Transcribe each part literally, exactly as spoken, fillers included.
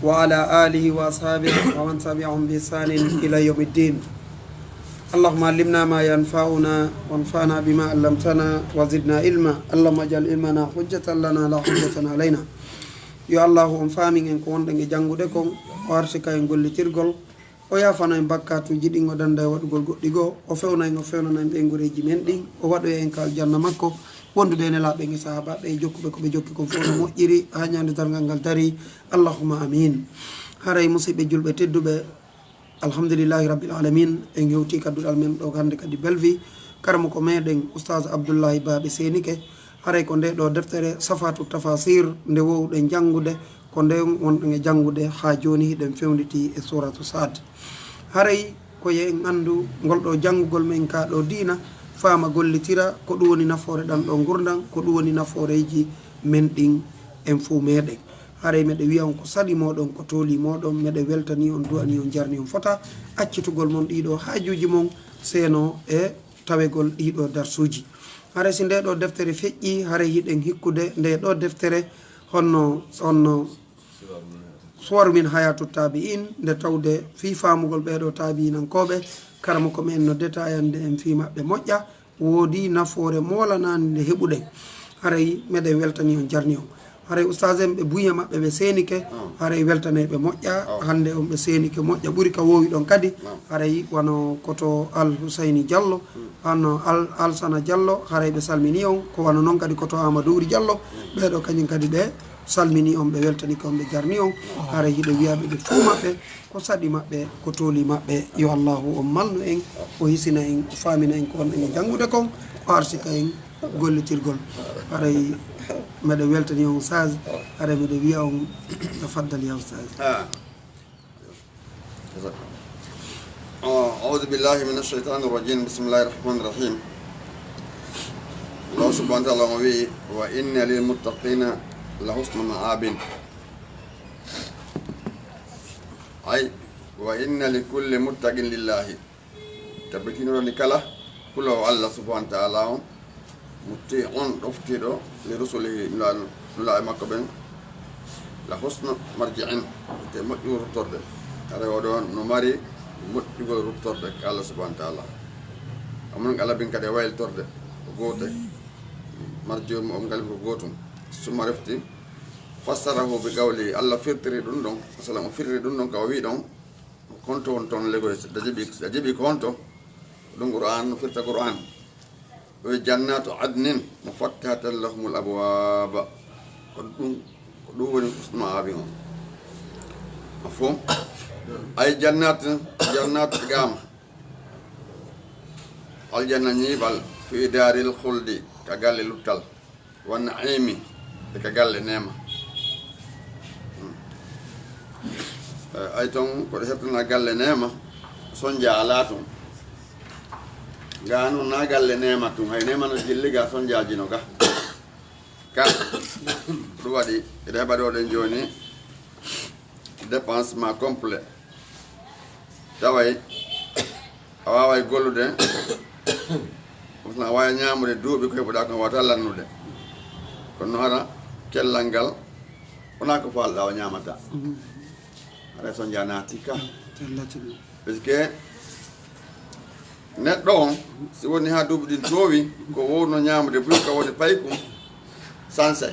وعلى آله وأصحابه ومن تبعهم بإحسان إلى يوم الدين. اللهم علمنا ما ينفعنا وانفعنا بما علمتنا وزدنا علما. اللهم اجعل علمنا حجة لنا لا حجة علينا. Yo Allahu on faamin en ko wonɗen e janngude kon, o arsika en gollitirgol, o yaafano en bakkatuuji ɗin, o danda e waɗugol goɗɗi goo, o fewna en, o fewnana en ɓeyngureeji men ɗin, o waɗoya en ka aljanna makko, wondude e nelaaɓe ɓen e sahaabaaɓe ɓen e jokkuɓe ko ɓe jokki kon fof no moƴƴiri, haa ñande darngal ngal darii. Allahumma amin. Haray, musiɓɓe julɓe tedduɓe, alhamdulillahi rabbil alamin, en hewti ka duɗal men ɗo hannde kadi Bellevue, karamoko meɗen Oustaz Abdoullahi Ba ɓe seenike. Haray ko nde ɗo deftere Safatu Tafasir nde wowɗen janngude, ko nden wonɗen e janngude haa jooni, hiɗen fewnditi e Suratu Sad. Haray ko yo en anndu ngol ɗo janngugol men ka ɗo diina, faama gollitira, ko ɗum woni nafoore ɗan ɗo ngurndan, ko ɗum woni nafooreeji men ɗin en fuu meɗen. Haray meɗe wi'a on ko saɗi mooɗon, ko tooli mooɗon, meɗe weltani on, du'ani on, jarni on fota accitugol mon ɗiɗo haajuuji mon, seeno e tawegol ɗiɗo darsuuji. Haray si nde ɗo deftere feƴƴi, haray hiɗen hikkude nde ɗo deftere honno, honno Suwaru min Hayatu Tabi'in, nde tawde fii faamugol ɓee ɗo taabi'inankooɓe, karamoko men no detayande en fii maɓɓe moƴƴa, woodi nafoore moolanaande nde heɓuɗen. Haray meɗen weltani on, jarni on. Haray ustaas en ɓe buy e maɓɓe ɓe seenike, haray weltanay ɓe moƴƴa. Hannde on ɓe seenike moƴƴa, ɓuri ka woowi ɗon kadi. Haray wano koto Al Husayni Jallo, wano Al, Alsana Jallo, haray ɓe salmini on. Ko wano non kadi koto Amadou Wuri Jallo, ɓee ɗo kañum kadi ɓe salmini on, ɓe weltanike on, ɓe jarni on. Haray hiɗe wiya ɓe, ɓe fuu maɓɓe ko saɗi maɓɓe, ko tooli maɓɓe. Yo Allahu on malnu en, o hisina en, o faamina en ko wonɗen e janngude kon, o arsika en gollitirgol. Haray meɗe weltani on ustaas, haray meɗe wiya on tafaddal ya ustaas. Ah. أعوذ بالله من الشيطان الرجيم. بسم الله الرحمن الرحيم. Allah subhanahu wa ta'ala o wi'i, "Wa inna lil muttaqina la husna ma'abin." Ay, "Wa inna li kulli muttaqin lillahi." Tabbitinoɗo ni kala kuloowo Allah subhanahu wa ta'ala on, mutti on ɗoftiiɗo li rusulihi, nula-, nulaaɓe makko ɓen, la husna marji'in, te moƴƴugol ruttorde. Haray oɗo no mari moƴƴugol ruttorde ka Allah subhanahu wa ta'ala. Amon Allah bin kadi waylitorde ko goote, marji'u mo on ngal ko gootum. Summa refti fassarahu bi qawli, Allah firtiri ɗum ɗon, masalan o firtiri ɗum ɗon ka o wi ɗon, honto on ton legoy, si a jaɓi, si a jaɓi ko honto? Ɗum Qur'an no firta Qur'an. O wi, "Jannatu adnin mufattahatan lahumul abwab." Ko ɗum, ko ɗum woni husnu ma'abin on. Mafhum? Ay jannat, jannat iqama. Aljanna ñiiɓal fi daaril khuldi, ka galle luttal. Wa na'imi, e ka galle neema. Hmm. Eh, ay ton, ko ɗe hettana galle neema, sonja alaa ton. Ga non na galle neema tun, hay neema no jilli ga, sonjaaji no ga. Ka, ɗum waɗi, eɗe heɓa ɗo ɗen jooni, dépense ma complet. Taway a waaway gollude, kono a waaway ñaamude duuɓi ko heɓuɗaa kon, a waawataa lannude. Kono no hara kellal ngal, wonaa ko faalɗaa o ñaamata. Mhm. Hara sonja naati ka. Tallata ɗum. Parce que neɗɗo on, si woni haa duuɓi ɗin toowi, ko wowno ñaamude buy ka woni paykum, sansay.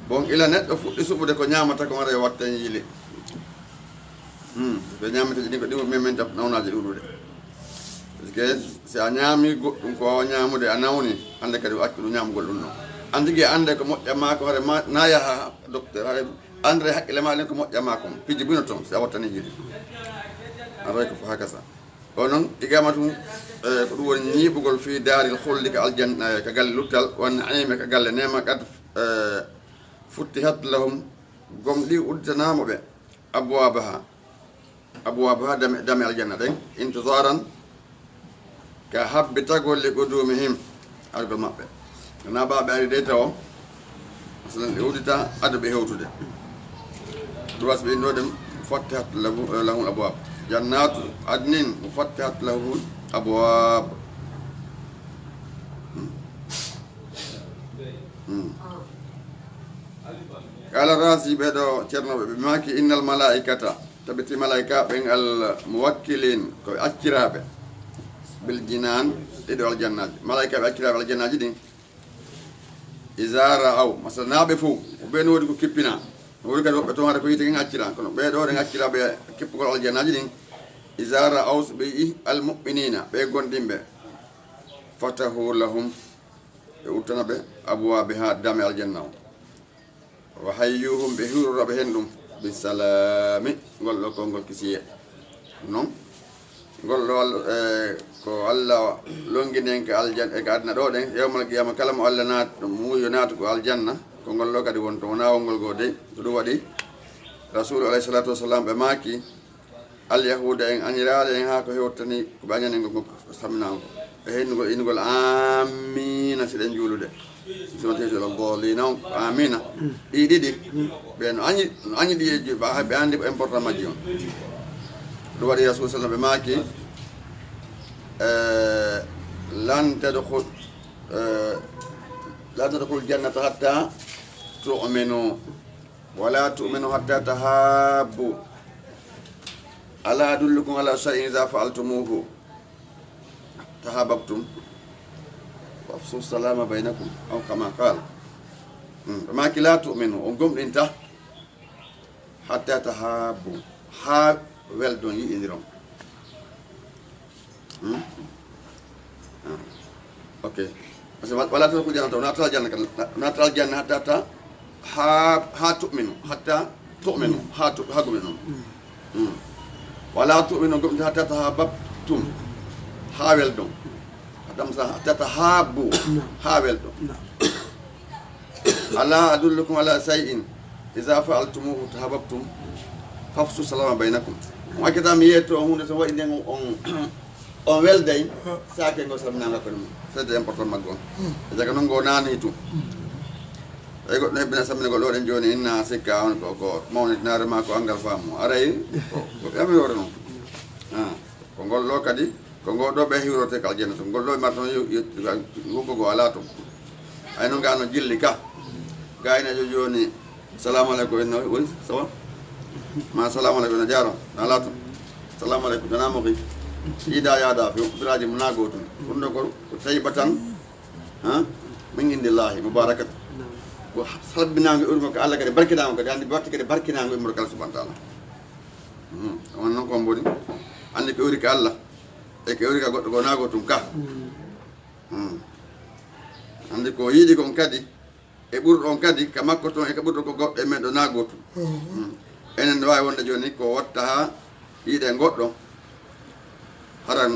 Bon, ila neɗɗo fuɗɗi suɓude ko ñaamata kon, hara yo watta en yiili. Hmm, ɓe ñaamata ɗin ko ɗimo men men taf nawnaaji ɗuuɗude. Parce que si a ñaami goɗɗum ko wawa ñaamude, a nawni, hannde kadi o accu ɗum ñaamugol ɗum ɗon. An tigi annde ko moƴƴa maa ko, hare ma, na yaha docteur, hare anndere hakkille ma ɗen ko moƴƴa maa kon. Piiji buy no toon, si a wattani yiili. An ray ko fo hakasa. O noon, igama tun, eh, ko ɗum woni ñiiɓugol fii daaril khuldi ka aljanna, eh, ka galle luttal, wa na'imi ka galle neema, qad, eh, futtihat lahum, gom ɗi udditanaama ɓe, abwaabaha, abwaabaha, dame, dame aljanna ɗen, intizaran, ka habbitagol li qudumihim, argol maɓɓe. Wonaa ɓa ɓe ari de tawo, masalan, ɓe uddita ado ɓe hewtude. Ɗum wasi ɓe innoo ɗum, "Futtihat lahu-, lahum abwaab." Jannatu adnin mufattihat lahum abwaab. Hmm. Hmm. Qala Razi, ɓeɗo ceernoɓe, ɓe maaki, innal malaikata, tabiti malaika ɓen, al muwakkilin, ko ɓe acciraaɓe, bil jinan, ɗiɗo aljannaaji. Malaika ɓe acciraaɓe aljannaaji ɗin, iza ra'aw, masala, naa ɓe fow, ko ɓe no woodi ko kippina, no woodi kadi woɓɓe toon hara ko yiite ken accira, kono ɓeɗo ɗen acciraaɓe kippugol aljannaaji ɗin, iza ra'aw, so ɓe yi'i, al mu'minina, ɓe gomɗinɓe, fatahu lahum, ɓe udditana ɓe, abwabiha, dame aljanna o. Wa hayyuhum, ɓe hiwrora ɓe hen ɗum, bisalami, ngol ɗo konngol kisiye. Non, ngol ɗo Al-, e, ko Allah longini en ka aljan-, e ka aduna ɗo ɗen, yawmal qiyama, kala mo Allah naat-, muuyo naatugo aljanna, ko ngol ɗo kadi wonto, wonaa wonngol goo dey. Ko ɗum waɗi Rasulu alayhi salatu wassalam, ɓe maaki, Alyahuuda en, añiraale en, haa ko hewtani ko ɓe añani ngol, ngol samminaango. E hennugol innugol aamiina, si ɗen juulude. Si wonti hewti wala daalliina on, ko aamiina. Ɗi ɗiɗi, ɓe no añi, no añi ɗi e ju-, ɓe, ɓe anndi ko important majji on. Ɗum waɗi Rasul sallam ɓe maaki, eh, lan tadkhul, eh, lan tadkhul jannata hatta tu'minu. Wala tu'minu hatta tahabbu. Ala adullukum ala shay'in idha fa'altumuhu tahabbtum. Wa afshu salama baynakum. Aw kama qal. Hmm. Ɓe maaki, la tu'minu, on gomɗinta, hatta tahabbu, haa weldon, yiɗindiron. Hmm? Ah. Ok. Parce que wa-, wala tadkhulu jannata, naata aljanna kan, naata aljanna hatta ta-, ha, ha tu'minu, hatta tu'minu, ha tu-, ha gomɗinon. Hmm. Wala tu'minu, gomɗinta, hatta tahabbtum, ha weldon. Hatta msa-, hatta tahabbu, ha weldon. Ala adullukum ala shay'in, idha fa'altumuhu tahabbtum, fafshu salama baynakum. On accata mi yetto on huunde, so waɗi nden on, on welday, saake ngo salminaango hakkunde mon. C'est important maggo on. E jaga non ngo naani tum. Tawi goɗɗo hebbina salminagol ɗo ɗen jooni, inna sikka on ko, ko mawnitinaare ma ko anngal faamu. Aray, ko, ko ɓe ami hoore non. Ah, ko ngol ɗo kadi, ko ngol ɗo ɓe hiwrote ka aljanna to. Ngol ɗo ɓe marata yo, yo, yo, hugo go alaa to. Ay no ngano jilli ka. Gayna jo jooni, salamu aleykum, en no, oui, ça va? Ma salamu aleykum, no jaaro, na laato. Salamu aleykum, dana mo ki. Ida yaada, fi biraji muna gotum. Ɗum ɗo ko, ko taybatan, ha? Min indillahi, mubarakat. Ko salbinaango urmo ko Allah kadi, barkinaango kadi, andi batti kadi barkinaango urmo ko Allah subhanahu wa ta'ala. Hmm, on non ko mboni. Andi ko uri ko Allah, e ko uri ko goɗɗo ko na gotum ka. Hmm. Andi ko yiɗi kon kadi, e ɓurɗo on kadi, ka makko toon e ka ɓurɗo ko goɗɗo e men ɗo na gotum. Hmm. Enen no waawi wonde jooni ko watta haa yiɗe goɗɗo, hara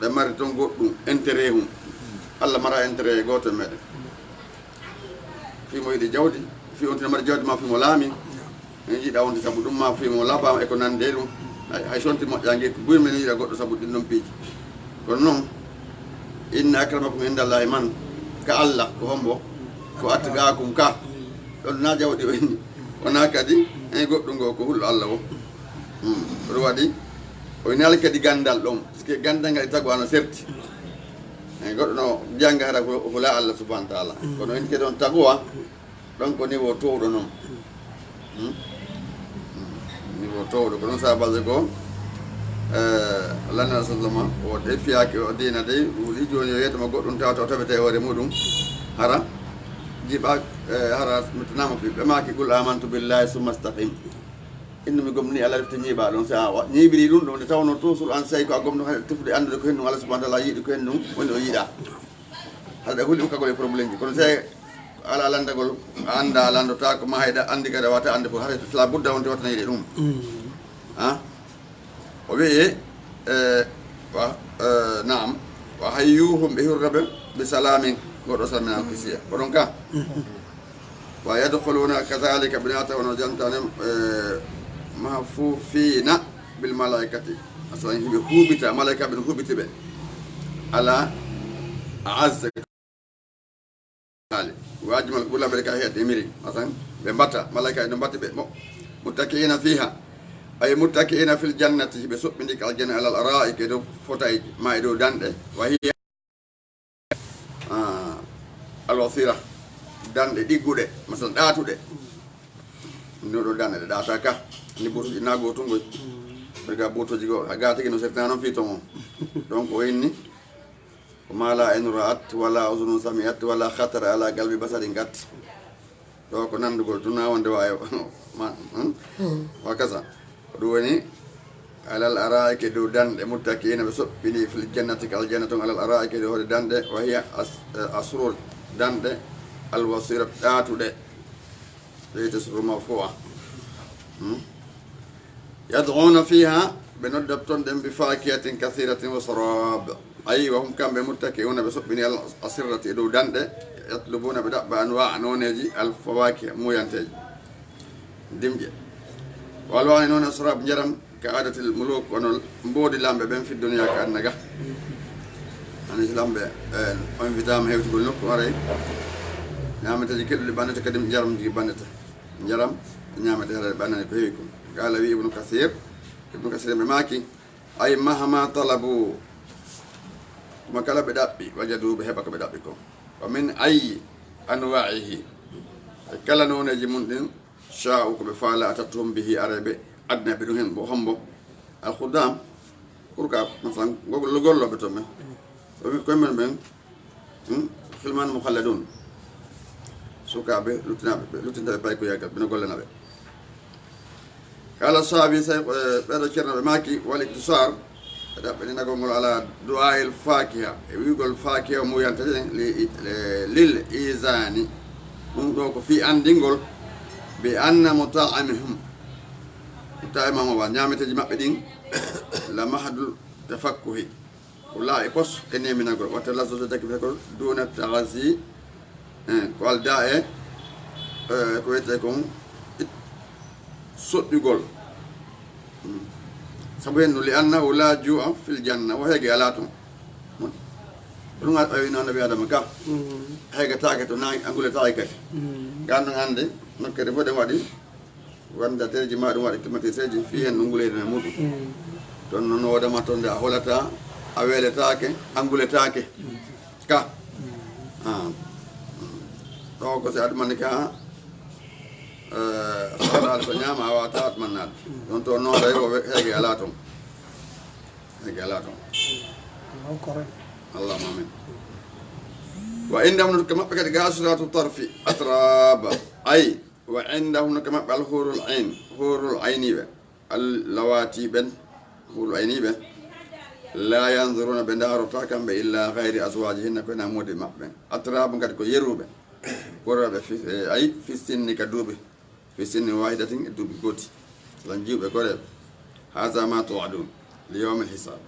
ɓe mari toon goɗɗum, intérêt hum. Allah mara intérêt e gooto e meɗen. Fii mo yiɗi jawdi, fii on tina mari jawdi ma, fii mo laami. En yiɗa on sabu ɗum ma, fii mo labaama e ko nande ɗum. Hay, hay sonti moƴƴaange ko buy men yiɗa goɗɗo sabu ɗin ɗon piiji. Kono noon, inna akramakum indallahi man, ka Allah, ko hombo? Ko atqaakum ka. Ɗon na jawɗi o inni. Wona kadi, en goɗɗum ngo ko hulɗo Allah o. Hmm. Ɗum waɗi, o inaali kadi ganndal ɗon. Parce que ganndal ngal e tago ana serti. En goɗɗo no jannga hara ko, ko la Allah subhanahu wa ta'ala. Kono en kadi on tagowa, ɗon ko niveau towɗo noon. Hmm? Hmm. Niveau towɗo. Ko ɗum sababu ko, eh, Allah na sallama, o ɗefiyaaki o diina dey, wuuri jooni yo yettuma goɗɗum tawata o tabete e hoore muɗum. Hara, jiɓa, eh, hara, mi tanama fi, ɓe maaki, "Qul amantu billahi summa istaqim." Innu mi gomni Allah refti ñiiɓa ɗon. Si a wa-, ñiiɓiri ɗum, ɗum nde tawno toujours an sey ko a gomno kadi tefude anndude ko hennum Allah subhanahu wa ta'ala yiɗi ko hennum woni o yiɗa. Haɗa huli ukkagol e problème ji. Kono sey ala landagol, a annda, a landota ko ma hayɗa anndi kadi a wata annde fof. Haɗa la budda on te wattana yiɗe ɗum. Mm. Ha? O wi'i, e, wa, e, naam, wa hayyuhum, ɓe hirra ɓe, bi salamin, goɗɗo salmina kisiya. Ko ɗon ka? Wa yadkhuluna kadhalika, ɓe naata wono jantane, e, mahfufina bil malaikati. Asan hiɓe huɓita, malaika ɓe no huɓiti ɓe. Ala a'azza haali. Wa ajmal ɓurla ɓe ka heɗɗe miri. Asan ɓe mbatta, malaika en no mbatti ɓe. Mo-, muttaki'ina fiha. Ay muttaki'ina fil jannati, hiɓe soɓɓindi ka aljanna alal ara'iki, e dow fotayji, ma e dow danɗe. Wa hiya, ah, alwasira, danɗe ɗigguɗe, masalan, ɗaatuɗe. Ni ɗo dande ɗe ɗaata ka. Ni butuji na gotungoy. Ɓe ga butuji go, ga tigi no sertina non fii to mo. Donc o inni, ko ma la aynu ra'at, wala uzunu sami'at, wala khatara ala qalbi basarin qat. Ɗo ko nandugol tuna wonde wayo. Ma, hmm? Wa kasa. Ko ɗum woni, alal ara'iki dow danɗe, muttaki'ina ɓe soppini fil jannati ka aljanna ton, alal ara'iki dow hoore danɗe, wa hiya as-, eh, asrur danɗe, alwasira ɗaatuɗe. Ɓe wiyete sirru marfu'a. Hmm? Yad'una fiha, ɓe noddat ton ɗen bi fakihatin kathiratin wa sarab. Ayi, wa hum kamɓe muttaki'una ɓe soɓɓini al asirrati e dow danɗe, yatlubuna ɓe ɗaɓɓa anwa'a nooneeji al fawakiha muuyanteeji. Dimƴe. Wa alwani noon asrab njaram ka adatil muluk kono mboodi lamɓe ɓen fi duniya ka aduna ga. Ani si lamɓe, eh, on witama hewtugol nokku aray. Ñaameteeji keɗuɗi bannete kadi njaram jigi bannete. Njaram ñaamete hara ɓannani ko heewi kon. Qala wi Ibnu Kasir, Ibnu Kasir ɓe maaki, ay mahama talabu, tuma kala ɓe ɗaɓɓi, wajadu ɓe heɓa ko ɓe ɗaɓɓi kon. Wa min ayi anwa'ihi, e kala nooneeji mun ɗin, sha'u ko ɓe faala, atatuhum bihi, aray ɓe adna ɓe ɗum hen, mbo hombo. Al khuddam, pour que, masalan, gogol-, gollooɓe to men. Ko men, ko men ɓen, hmm? Khilman mukhalladun. Sukaaɓe luttinaaɓe, ɓe luttinta ɓe paykoyagal, ɓe no gollana ɓe. Kala saabi say, eh, ɓeɗo ceerno ɓe maaki, wal iktisar, e ɗaɓɓininagol ngol ala du'a'il fakiha, e wi'ugol fakiha o muyanta ɗen, li, li, lil izani. Ɗum ɗo ko fii anndingol, bi anna muta'amihum, muta'amahum wa ñaameteeji maɓɓe ɗin, la mahadul tafakkuhi. Ko laaɓi pos e neminagol, watta lazzatu taki fekol, duna tagasi, eh, ko alda e, eh, ko wiyetee kon it-, soɗɗugol. Mm. Sabu hen no li annahu la ju'a fil janna, o heege alaa ton. Mm. Ɗum a, a wino Annabi Adama ka. Mm. Heegataake to naange, anguletaake kadi. Mm. Ngan ɗon annde, nokkere fof ɗen waɗi, wonde dereji ma ɗum waɗi climatisé ji, fii hen no nguleyden e muɗum. Mm. Ton noon wodama ton nde a holata, a weletaake, a nguletaake. Mm. Ka. Mm. Ah. Ɗo ko si admani ka, eh, a sohlaali ko ñaama, a wata admannaade. Mm. Ɗon to noon tawi o we-, heege alaa ton. Heege alaa ton. Mm. Allahumma amin. Wa indahum, no ka maɓɓe kadi, gasiratu tarfi, atraba. Ay, wa indahum, no ka maɓɓe, al hurul ain, hurul ainiɓe, al lawati ɓen, hurul ainiɓe, la yanzuruna, ɓe ndaarota kamɓe, illa gayri azwajihinna, ko hena moodi maɓɓe ɓen. Atraba kadi ko yeruɓe, worɓe fi, eh, ay, fi sinni ka duuɓi, fi sinni wahidatin e duuɓi gooti. Lan jiwɓe ko reeɓe. Haza ma tu'adun li yawmil hisab.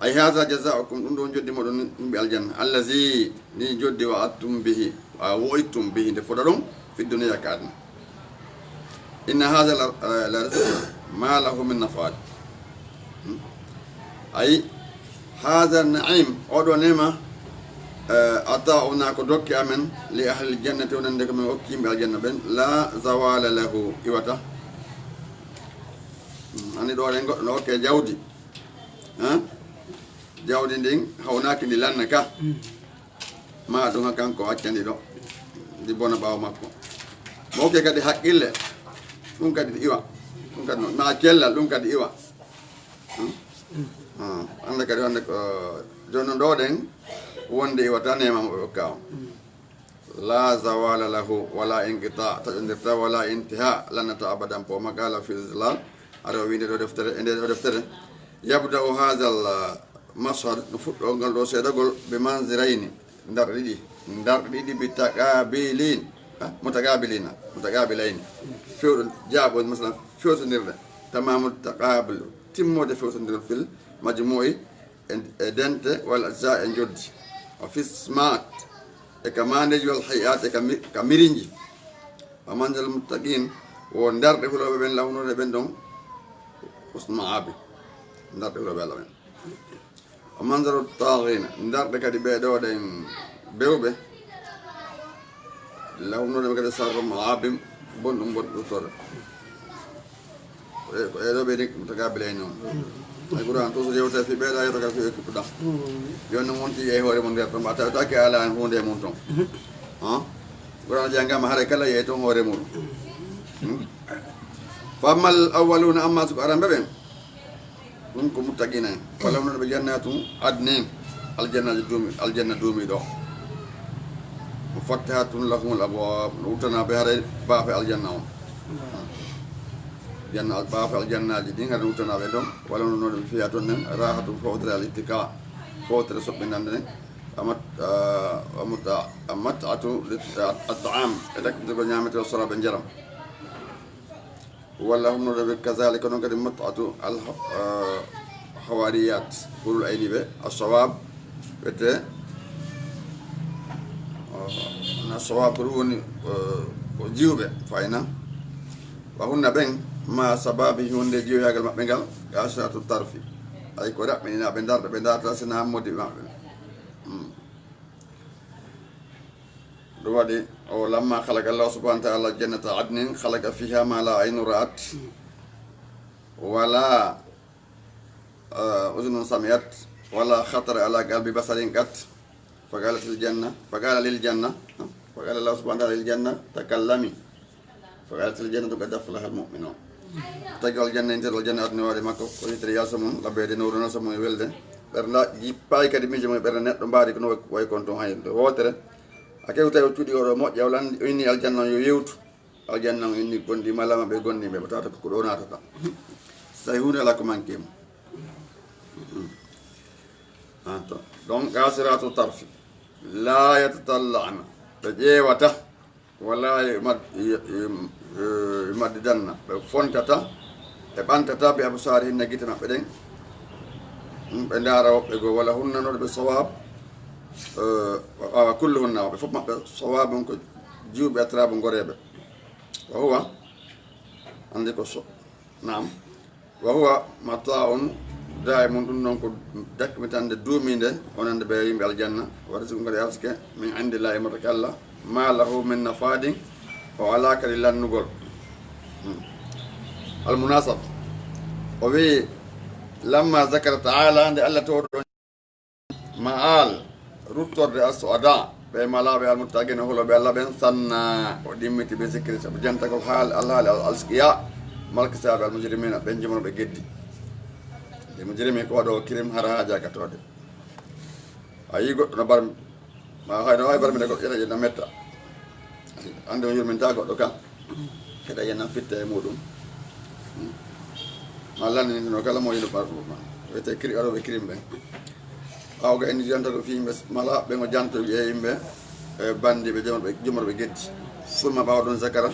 Ay, haza jaza'ukum, ɗum ɗo joddi moɗon yimɓe aljanna. Allazi, ni joddi wa'adtum bihi, a wo'ittum bihi, nde foɗa ɗon, fi duniya ka aduna. Inna haza la, la rizquna ma lahu min nafad. Hmm? Ay, haza na'im, oɗo nema, eh, ata'una ko dokke amen, li ahli jannati, wonande ko min okki yimɓe aljanna ɓen, la zawala lahu, iwata. Hmm, ani ɗo ɗen goɗɗo no okke jawdi. Hein? Jawdi ndin hawnaaki ndi lanna ka. Mm. Ma ɗum ha kanko accani ɗo. Ndi bona ɓaawo makko. Mo ke kadi haqqille. Ɗum kadi iwa. Ɗum kadi no, ma cellal, ɗum kadi iwa. Hmm? Mm. Ah, annda kadi wonde ko, jooni ɗo ɗen wonde iwata neema mo ɓe okka on. Mm. La zawala lahu, wala inqita, taƴondirta, wala intiha, lannata abadan. Poma qala fi zilal, aɗa o winde ɗo deftere, e nde ɗo deftere. Yabda'u hadha al mashhad, no fuɗɗo ngal ɗo seedagol, bi manzirayni, ndarɗe ɗiɗi, ndarɗe ɗiɗi bi taqabilin, ah, mutaqabilina, mutaqabilayni. Fewɗo, jaabo, masalan, fewtondirɗe, tamamu taqabul, timmode fewtondirɗe fil majmu'i, e, e dente, wal ajza e joddi. Wa fi smat, e ka mandeji, wal hay'at, e ka mi-, ka mirinji. Wa manzil muttaqin, wo ndarɗe hulooɓe ɓen, lawnude ɓen ɗon, husnu ma'abi. Ndarɗe hulooɓe Allah ɓen. Wa manzaru taghina, ndarɗe kadi ɓe ɗo ɗen bewɓe. Lawnude ɓe kadi sarru ma'abin, bonɗum bonɗum tore. E, ko e ɗo ɓe ni, mutaqabilayni on. Ay Qur'an, to so yewte fi ɓe ɗo, yewta kadi fi équipe ɗa. Joni non wonti e hoore mon nder ton, mba tawtake ala hen hunde e mum ton. Ha? Qur'an jangama haray kala yeey ton hoore mum. Hmm? Wa ammal awwaluuna, amma suko aramɓe ɓen, ɗum ko muttaqiina en. Wala ɗum ɓe jannatu adnin, aljannaji duumi, aljanna duumiiɗo. Mufattahatun lahumul abwaab, no uttana ɓe haray baafe aljanna on. Janna, baafe aljannaaji ɗin haray no uttana ɓe ɗon. Wala ɗum ɓe fiya ton nen, raahatun, fowtere al-ittikaa, fowtere soɓɓinande nden. Amat-, ah, amuta-, amat'atu lit-, ah, at-ta'aam, e ɗakkitugol ñaametee, wa saraab, e njaram. Wala hum no ɓe kazaalika, non kadi mut'atu al-, ah, hawaariyaat, hurul ayni ɓe, as-sawaab, ɓe te, ah, na sawaab ko ɗum woni, ah, ko jiwɓe, fayna. Wa hunna ɓen, ma sababi hunde jiwoyaagal maɓɓe ngal, qaasiraatu tarfi. Ay ko raɓɓininaaɓe, ndarɗe ɓe ndarata, sina moddiɓe maɓɓe. Hmm. Ɗum waɗi, o lamma khalaqa Allahu subhanahu wa ta'ala jannata adnin, khalaqa fiha ma la aynu ra'at, wala, ah, udhunun sami'at, wala khatara ala qalbi basharin qat. Faqalatil janna, faqala lil janna, faqala Allahu subhanahu wa ta'ala lil janna, takallami. Faqalatil jannatu qad aflahal mu'minun. Tagi aljanna, intel aljanna aduna waɗi makko, ko yitere yaasa mum, labbeede nowru nasa mum e welde. Ɓernda jippaay kadi miijo mum e ɓernde neɗɗo mbaari ko no way, way kon ton hay nde wootere. A kewtay o cuuɗi oɗo moƴƴa, o landi, o inni aljanna on yo yewtu. Aljanna on inni gondi malama ɓe gondi ɓe, ɓe tawata ko ɗo naatata. So tawi huunde alaa ko manque mo. Ah, to. Donc, qasiratu tarfi. La yatatalla'na. Ɓe ƴeewata. Wala yumad-, yu-, yu-, yu-, yumaddidanna. Ɓe fontata. Ɓe ɓantata bi absaarihinna gite maɓɓe ɗen. Hmm, ɓe ndaara woɓɓe goo. Wala hunna no ɓe sawaab. Eh, wa, wa kulluhunna, woɓɓe fof maɓɓe sawaabun ko jiwɓe, atraabun goreeɓe. Wa huwa, anndi ko so-, naam. Wa huwa mataa'un daa'imun, ɗum noon ko dakmitande duumiinde, wonande ɓe yimɓe aljanna. Wa rizqun, kadi arsike, min indillahi, immata ka Allah, ma lahu min nafadin, o alaa kadi lannugol. Hmm. Al-Munasab. O wi'i, lamma zakara ta'ala, nde Allah towɗo ma'al, ruttorde as-su'ada, ɓe malaaɓe, al-muttaqiina, hulooɓe Allah ɓen, sanna, o ɗimmiti bi zikri, sabu jantagol haal, alhaali al-azkiya, malkisaaɓe, al-mujrimiina, ɓen jomorɓe geddi. Nde mujrimi ko waɗo kirim hara haajaaka toode. A yii goɗɗo no barmi, ma hay no hay barmi ne goɗɗo ƴeta ƴeta metta. Annde o yurminta goɗɗo ka. Heɗa yen nan fitta e muɗum. Hmm. Ma lanndinino kala mo yiɗo ɓarɗo ma. Wiyete kiri-, waɗooɓe kirim ɓen. Ɓaawo ga indi jantoɗo fii yimɓe mala, ɓe ngo janto e yimɓe, e banndiiɓe jomorɓe, jomorɓe geddi. Summa ɓaawo ɗon zakara,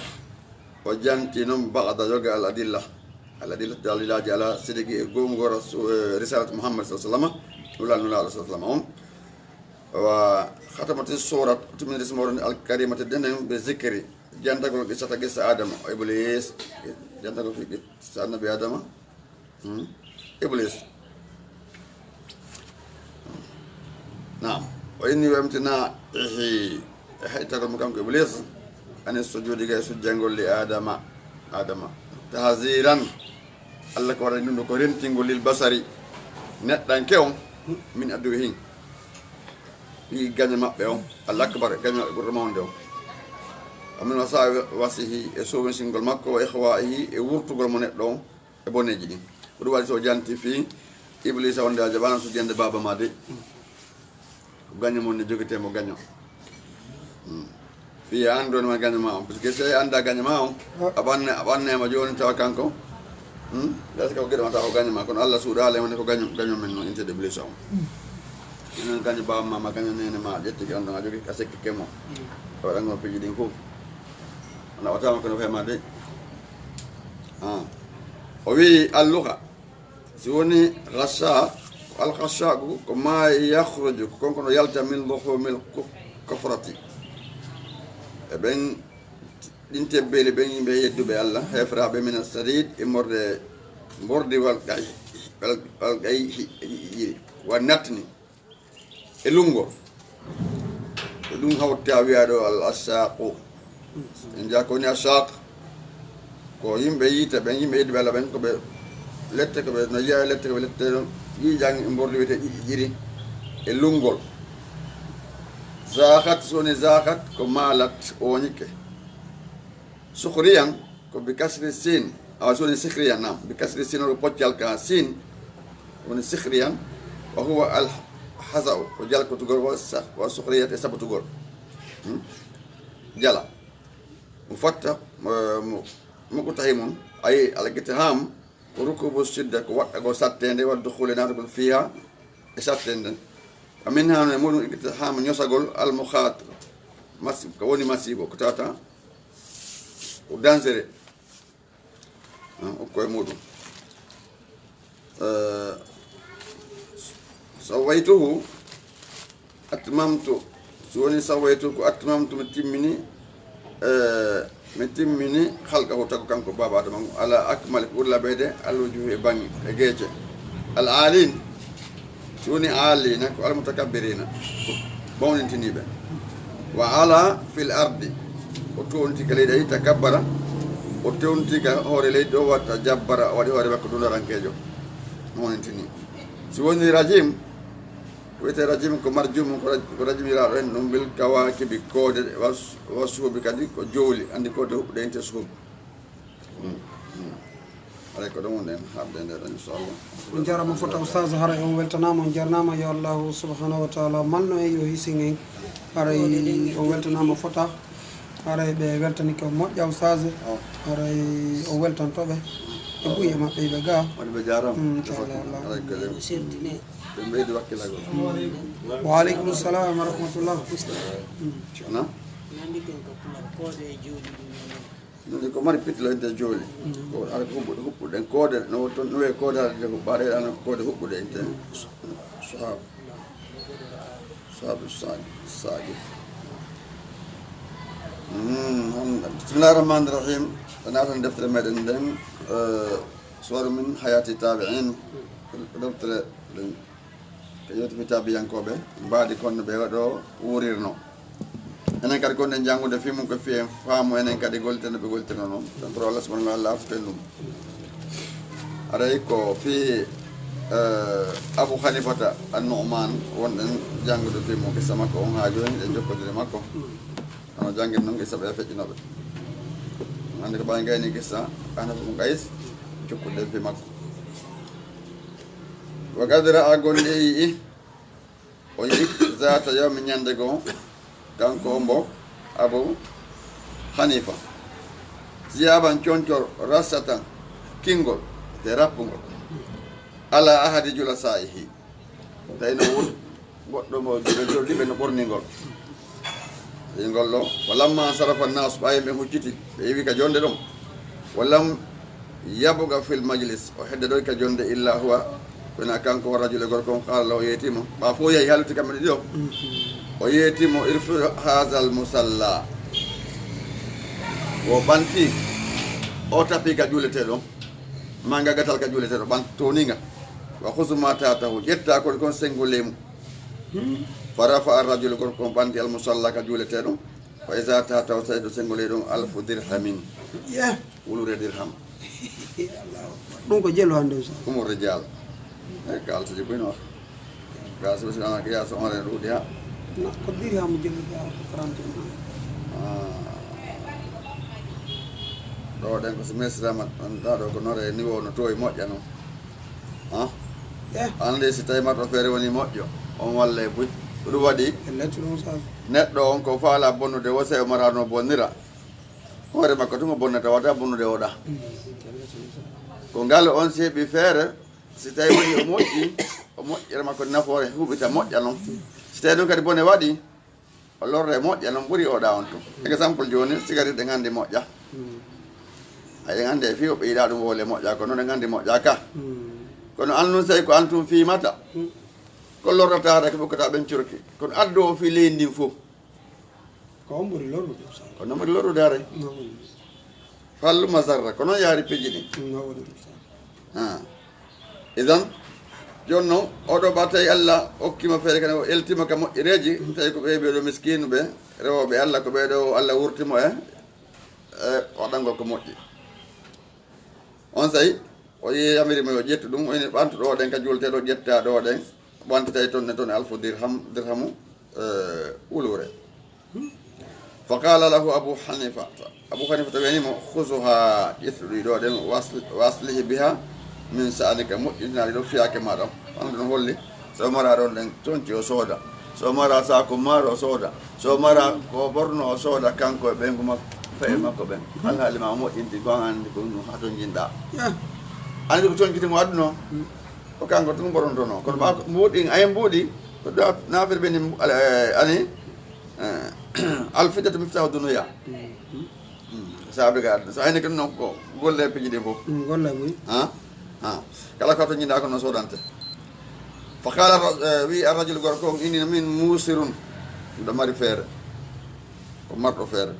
o janti noon ba'da yoga al adilla. Al adilla dalilaaji ala sidiki e goongo rasu-, e risalat Muhammad sallallahu alaihi wasallam. Nulal, nulal sallallahu alaihi wasallam on. Wa khatamati surat, timminiri sumoro ni al karimati denen be zikri. Jantagol qissata qissa Adama, o Iblis. Jantagol fi qissa Annabi Adama. Hmm? Iblis. Naam. O inni wemtina, ehi, e haytagol mo kanko Iblis. Ani sujudi ga e sujjangol li Adama. Adama. Tahziran. Allah ko waɗani ɗum ɗo ko rentingol lil basari. Neɗɗanke on. Min aduwihim. Ɓii gaño maɓɓe on, al akbar, gaño maɓɓe ɓurɗo mawnde on. Wa min wasawasihi, e sowensingol makko, wa ikhwa'ihi, e wurtugol mo neɗɗo on, e boneeji ɗin. Ko ɗum waɗi so o janti fii Iblisa wonde a jaɓaano sujjande baaba ma de. Ko gaño mon ne jogetee mo gaño. Hmm. Fii a anndu ma gaño ma on. Parce que si a anndaa gaño ma on, a ɓanne, a ɓanne ma jooni tawa kanko. Hmm? Est-ce que ko geɗe ma tawa ko gaño ma, kono Allah suuɗaali e wonde ko gaño, gaño men no intede blessa on. Hmm. Enen gaño baaba ma, ma gaño nene ma, ƴetti ki on ɗon, a jogi ka sekki kemo. Hmm. A waɗa ngo piiji ɗin fof. A naɓataama kono fema de. Ah. O wi'i alluha. Si woni ghasha, ko al-ghasha ko, ko ma yakhruju, ko konko no yalta min luhumil ku-, kufrati. E ɓen, ɗin tebbeeli ɓen yimɓe yedduɓe Allah, heefraaɓe min as-sadid, immorde mbordi wal gay-, wal, wal gayhi, wa natni. E lunngol. Ko ɗum hawta wiyaa ɗo al ashaqu. En njiya ko woni ashaq. Ko yimɓe yiite ɓen, yimɓe yedduɓe Allah ɓen, ko ɓe lette, ko ɓe no yiya lette, ko ɓe lette ɗon. Yiijan e mbordi wiyete ƴiƴiƴiri e lunngol. Zaahat, so woni zaahat, ko maalat, ooñike. Sukhriyan, ko bi kasri sin. Awa so woni sihriyan, nam, bi kasri sin, o poccal ka sin, woni sihriyan, wa huwa al hazau, ko jalkotugol, wa sa-, wa suhriyat e sabotugol. Hmm? Jala. Mufatta, mu-, mu-, muqtahimun, ay al iqtiham, ko rukubu sidda, ko waɗɗagol sattende, wa dukhuli, naatugol, fiha, e sattende. Wa minha, e muɗum, iqtiham, ñosagol, al mukhatir, masi-, ko woni masibo, ko tata, ko dangereux. Ah, okko e muɗum. Eh, sawaytuhu, atmamtu. So woni sawaytu ko atmamtu, mi timmini, eh, mi timmini khalqahu, tagu kanko baaba Adama ngu, ala akmali, ko ɓuri laɓeede, al wujuhi, e baŋŋe, e geece. Al alin, so woni alina, ko al mutakabbirina, ko mawnintiniiɓe. Wa ala fil ardi, o townti ka leydi, ay takabbara, o townti ka hoore leydi o, wa tajabbara, o waɗi hoore makko dundarankeejo, mawnintini. So woni rajim, ko wiyetee rajim ko marjum, ko raj-, ko rajmiraaɗo en ɗum, bil kawakibi, koode, wa s-, wa suhubi, kadi ko jowli, anndi koode huɓɓuɗe inte suhub. Mm, mm. Haray ko ɗum woni en haɓde nde ɗon, inchallah. On jarama fota Oustaz, haray on weltanama, on jarnama, yo Allahu subhanahu wa taala malno en, yo hisin en. Haray on weltanama fota. Haray ɓe weltanike on moƴƴa Oustaz. Oh. Haray on weltanto ɓe. E buy e maɓɓe ɓe ga. Woni ɓe jarama. Mm, inchallah. Haray ko ɗum. Ɓe ɓeydi wakkilagol. Wa aleykum salam wa rahmatullah. Mm. Ceerno? Nandi ken ko Pulaar, koode e jowli ɗum en. Ɗum ko mari pitlo inte jowli. Mm. Ko ala ko huɓɓuɗe, huɓɓuɗe en koode, no woni toon, no wiye koode ala de huɓɓaade, ala ko koode huɓɓuɗe inte. Sahab. Sahabu Sadi, Sadi. Mm, hon-, bismillahir rahmanir rahim. Tan atan deftere meɗen nden, eh, suwaru min hayati tabi'in. Deftere nden. Ko yewti fi tabiyankooɓe mbaadi kon no ɓe waɗo wurirno. Enen kadi gonɗen janngude fii mum ko fii en faamu enen kadi gollite no ɓe gollitino noon. Tan pour Allah subhanahu wa taala arsuken ɗum. Aray ko fii, eh, Abu Hanifata An-Nu'man wonɗen janngude fii mum kissa makko on haa jooni e jokkodire makko. Hono janngin noon kissa ɓe feƴƴinooɓe. Hannde ko ɓay gayni kissa Anas bun Qays, jokkude fii makko. Wa qad ra'a, golle yi'i, o yi'i, zata yawmi, ñande goo, kanko ombo Abu Hanifa, ziyaban, concor, rasatan, kingol, te rappungol, ala ahadi julasa'ihi, tawi no won goɗɗo mo juɓe jorɗi ɓe no ɓorni ngol. Tawi ngol ɗo, walamma sarafa nas, ɓawi ɓe hucciti, ɓe iwi ka jonde ɗon. Walam yabqa fil majlis, o hedde ɗo ka jonde, illa huwa, kono kanko wa rajul, e gorko on, qala lahu, o yeetimo, ɓa fof yahi haaldude kamɓe ɗiɗo. O yeetimo, irfu hazal musalla. O ɓanti o tapi ka juuleteɗo, ma nga gatal ka juuleteɗo, ɓan towninga. Wa khuz ma tahtahu, ƴetta kon kon sengo leymu. Fa rafa ar rajul, gorko on ɓanti al musalla ka juuleteɗo. Fa iza tahtahu, tawi ɗo sengo ley ɗon, alfu dirhamin. Yeah. Wulure dirham. Allahu Akbar. Ɗum ko jelu hannde, Oustaz. Humu rijal. E kaltaji buy no. Ga so si ana ga so on ɗuɗi ha. Na ko dirham jelu ga trente mille. Ah. Ɗo ɗen ko so mesirama, on ɗa ɗo ko nore niveau no towi moƴƴa non. Ha? Eh. An le si tawi marɗo feere woni moƴƴo, on walla e buy. Ko ɗum waɗi. E lettu ɗum sa. Neɗɗo on ko faala bonnude, wo se o marano bonnira. Hoore makko tuma bonnata, wata bonnude oɗa. Mm. Ko ngal on seeɓi feere, si tawi woni o moƴƴi, o moƴƴere makko nafoore huɓita moƴƴa non. Si tawi ɗum kadi bone waɗi, o lorre moƴƴa non ɓuri oɗa on tun. Exemple jooni, sigaret ɗen anndi moƴƴa. Mm. Hay ɗen anndi e fii woɓɓe yiɗa ɗum wowle moƴƴa, kono ɗen anndi moƴƴa ka. Mm. Kono an nun sey ko an tun fiimata. Mm. Ko lorrata haɗa ko ɓokkata ɓen curki. Kono addo o fii leydi ndin fof. Ko on ɓuri lorrude, Oustaz. Ko non ɓuri lorrude haray. Non. Fallu masarra, ko non yaari peji ɗin. Non, woni Oustaz. Ha. Idan, jooni non, oɗo ɓa tawi Allah okkima feere kadi, o eltima ka moƴƴereeji, tawi ko ɓe ɓeɗo miskiinu ɓe, rewooɓe Allah, ko ɓeɗo Allah wurtimo e, e waɗangol ko moƴƴi. On saa'i, o yehi yamiri mo yo ƴettu ɗum, o ini ɓantu ɗo ɗen ka julteɗo, ƴetta ɗo ɗen, ɓanti tawi toon ne toon e alfu dirham, dirhamu, eh, wulure. Fa qala lahu Abu Hanifata, Abu Hanifata wiyani mo, "Khuzuha, ƴettu ɗi ɗo ɗen, wasl-, waslihi biha min sha'nika, moƴƴintina ɗi ɗo fiyake maɗa." Hono ɗum holli, so mara ɗon ɗen conci o sooda, so mara saako maaro o sooda, so mara ko ɓorno o sooda, kanko e ɓeyngu makko, fe'e makko ɓen. Alhaali ma o moƴƴinti, ko an anndi ko ɗum haa to njinɗa. Anndi ko conci tigi mo adduno, ko kanko tun ɓorontono. Kono ma mbuuɗi, ay mbuuɗi, ko da-, nafir ɓe ni, eh, ani, eh, alfitatu miftahu dunya. Mm. Mm. Saabe ga, so ayne ken non ko golle piiji ɗin fof. Mm, golle buy. Ha? Ha. Kala ko to ñinda ko no sodante. Fa qala ra-, eh, wi arrajul, gorko on, "Inni min musirun." Miɗo mari feere. Ko marɗo feere.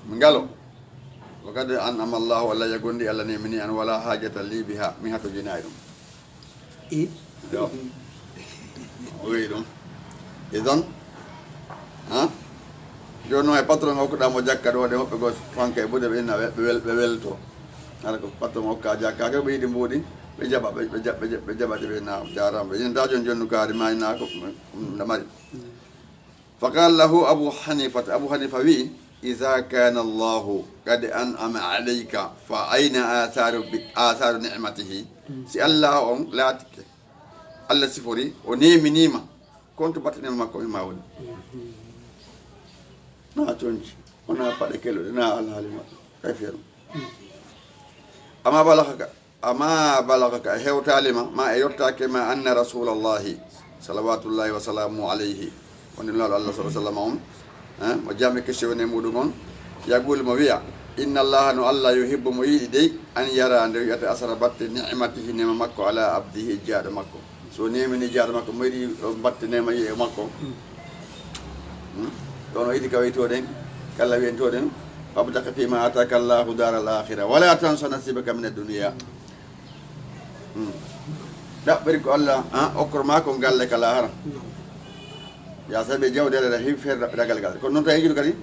Mi ngalo. Wa qad an'ama Allahu, Allah ya gondi, Allah ni mini an, wala hajata li biha. Mi hato jinaay ɗum. I? Yo. O wi'i ɗum. Idan, ha? Jooni noon e patron okkuɗaa mo jakka ɗo, de woɓɓe goo fanka e buuɗe, ɓe inna ɓe, ɓe wel-, ɓe welto. Hara ko patron okka jakka, ko ɓe yiɗi mbuuɗi, ɓe jaɓa, ɓe, ɓe jaɓa, ɓe jaɓa, ɓe jaɓa, ɓe inna, ɓe jaarama. Ɓe inna, "Ta jooni, jooni kaari ma inna ko, mm, nda mari." Fa qala lahu Abu Hanifata, Abu Hanifa wi'i, "Iza kana Allahu qad an'ama alayka, fa ayna atharu bi, atharu ni'matihi?" Si Allah on laatike, Allah sifori, o neminima, kon to batte nema makko hima woni. Na conci, wona paɗe keluɗe, na alhaali maɓɓe, kay feeru. Amma balagaka, amma balagaka, e hewtaali ma, ma e yottaake ma, anna Rasulallahi, salawatullahi wa salamu alayhi, woni Nulaaɗo Allah sallallahu alaihi wasallam on, eh, mo jam e kesi woni e muɗum on, yaqulu, mo wiya, "Inna Allaha, no Allah, yuhibbu, mo yiɗi dey, an yara, nde wiyata asara batte ni'matihi, nema makko, ala abdihi, jaaɗo makko." So nemini jaaɗo makko, mo yiɗi o batte nema yi'e makko. Hmm? Ɗon o yiɗi kaway to ɗen, kala wiyen to ɗen, "Wabtaghi fima ataka Allahu daral akhirah, wala tansa nasibaka min ad-dunya." Hmm. Ɗaɓɓiri ko Allah, ah, okkor ma ko galle ka lahara. Ya sabi jawdi Allah heewi feere ɗaɓɓira galle gal. Kono noon tawi juuɗo kadi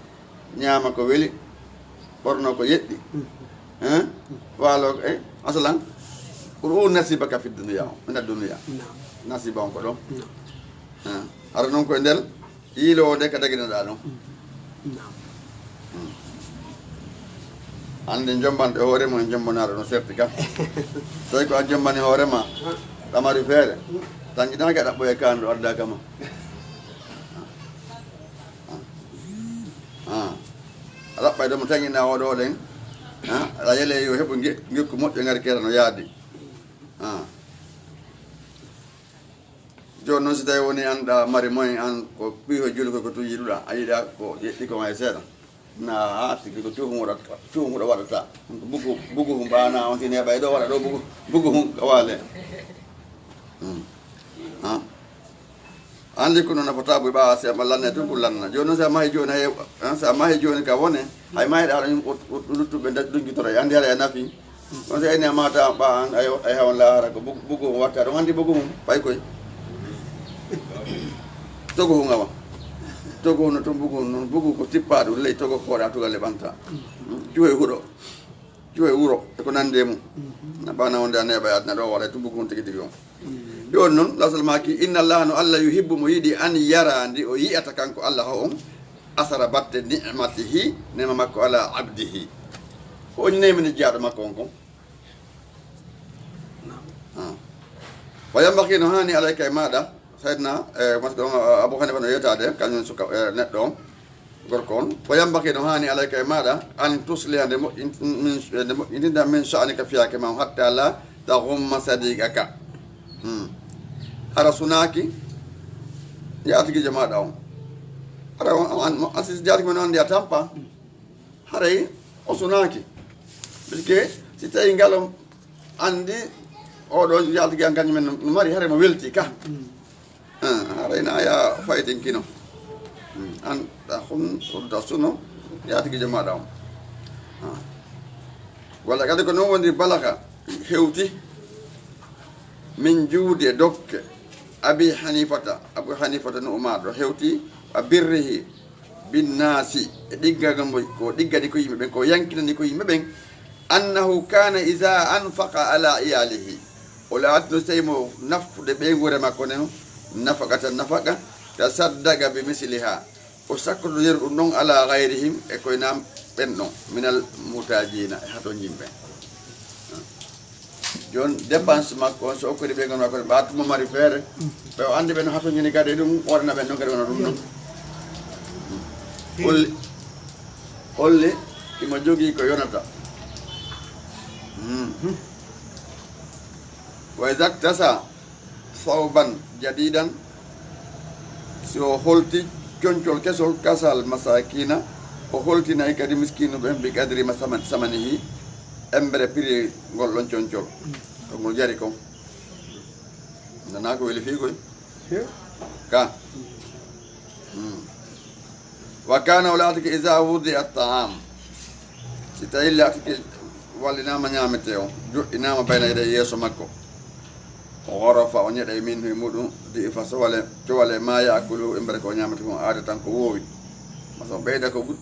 ñaama ko weli, ɓorno ko yeɗɗi. Hein? Waalo ko, eh, asalan, ko ɗum nasibaka fi dunya, min ad-dunya. Naam. Nasiba on ko ɗon. Naam. Hein? Hara noon ko e nder yiiloode ka daginoɗaa ɗon. Naam. Hmm. Hannde jombanɗo hoore mum en jombanaaɗo no serti ka. Tawi ko a jombani hoore ma, ɗamari feere, tan jiɗaaki a ɗaɓɓoye kaanɗo addaaka ma. Ah. A ɗaɓɓay ɗo mo taŋinɗaa oɗo ɗen. Ah, aɗa yele yo heɓu nge-, ngekku moƴƴo ngari keera no yaadi. Ah. Jooni noon si tawi woni an ɗa mari moyen an ko ɓiyo juuli ko, ko tun yiɗuɗaa, a yiɗaa ko yeɗɗi ko ma e seeɗa. Na haa tigi ko cuhum waɗata, cuhum waɗata. Bugu, bugu hum ɓaana on si neeɓa e ɗo waɗa ɗo bugu, bugu hum waale. Hmm. Ah. Anndi ko noon a fotaa buy ɓaawa si a lanne tun ko lanna. Jooni noon si a mahi jooni hay, ah, si a mahi jooni ka wone, hay mahiɗa ɗon o, o, o luttuɓe nda-, dunjitoray. Anndi hara e nafi. Kono so ene mata ɓa an, ay, ay hawan lahara ko bugu, bugu on watta ɗon, anndi bugu mum, pay koy. Togo hun awa. Togo hun no tun bugu hun, non bugu ko tippa ɗum ley togo koɗa tugal e ɓanta. Cuwe huɗo. Cuwe wuro, e ko nandi e mum. Na ɓana wonde a neeɓa yaade na ɗo waɗa tun bugu hun tigi tigi on. Jooni non, lasal maaki, inna Allah, no Allah yuhibbu, mo yiɗi, an yara, ndi o yi'ata kanko Allah ho on, asara batte ni'matihi, nema makko ala abdihi. Ko woni nemini jaaɗo makko on kon? Ah. Wa yambaki no hani alayka e maɗa, Sayyidina, eh, mas-, eh, Abu Hanifa no yetade, kañum suka, eh, neɗɗo on, gorko on. Wa yambaki no hani alayka e maɗa, an tusliha nde moƴƴin-, min, nde moƴƴintinta min sha'nika fiyake ma, hatta la taghumma sadiqaka. Hmm. Hara sunaaki, jaatigijo maɗa on. Hara on, on, an, mo, asis jaatigi men on ndi a tampa. Haray o sunaaki. Parce que si tawi ngal on anndi oɗo yaltigi an kañum en no mari, haray mo welti ka. Ah, haray na ya faytinkino. Hmm, an ta hun, ta suno, yaltigi jamaɗa on. Ah. Walla kadi ko noon woni balaga hewti min juude dokke Abi Hanifata, Abu Hanifata no umaɗo hewti, a birrihi, binnasi, e ɗiggagal mo ko ɗiggani ko yimɓe ɓen, ko yankinani ko yimɓe ɓen, annahu kana iza anfaqa ala iyalihi, o laatino so tawi mo nafude ɓeynguure makko nden, nafaqatan nafaqa, tasaddaqa bi misliha, O sakkoto yeru ɗum ɗon ala gayrihim, e koye nam ɓen ɗon, minal mutajina, e hatonjin ɓen. Jon dépense makko on, so okkori ɓe gon makko, ɓa tuma mari feere, ɓe o andi ɓen hatonjini kadi ɗum, waɗana ɓen ɗon kadi wona ɗum ɗon. Holli, holli, imo jogii ko yonata. Mhm. Wa iza iktasa thawban jadidan, si o holti concol kesol, kasal masakina, o holtinay kadi miskinu ɓen bi qadri ma saman-, samanihi, embere prix ngol ɗon concol, ko ngol jari kon. Nana ko weli fii koy? Ka. Hmm. Wa kana o laatike iza wudi at-ta'am. Si tawi laatike wallinaama ñaamete o, joɗɗinaama bayna yadayhi yeeso makko. O gharafa, o ñeɗay minhu e muɗum, di'ifa sowale, cowale ma ya'kuluhu, embere ko o ñaamata kon aada tan ko woowi. Masa o ɓeyda ko ɓuri,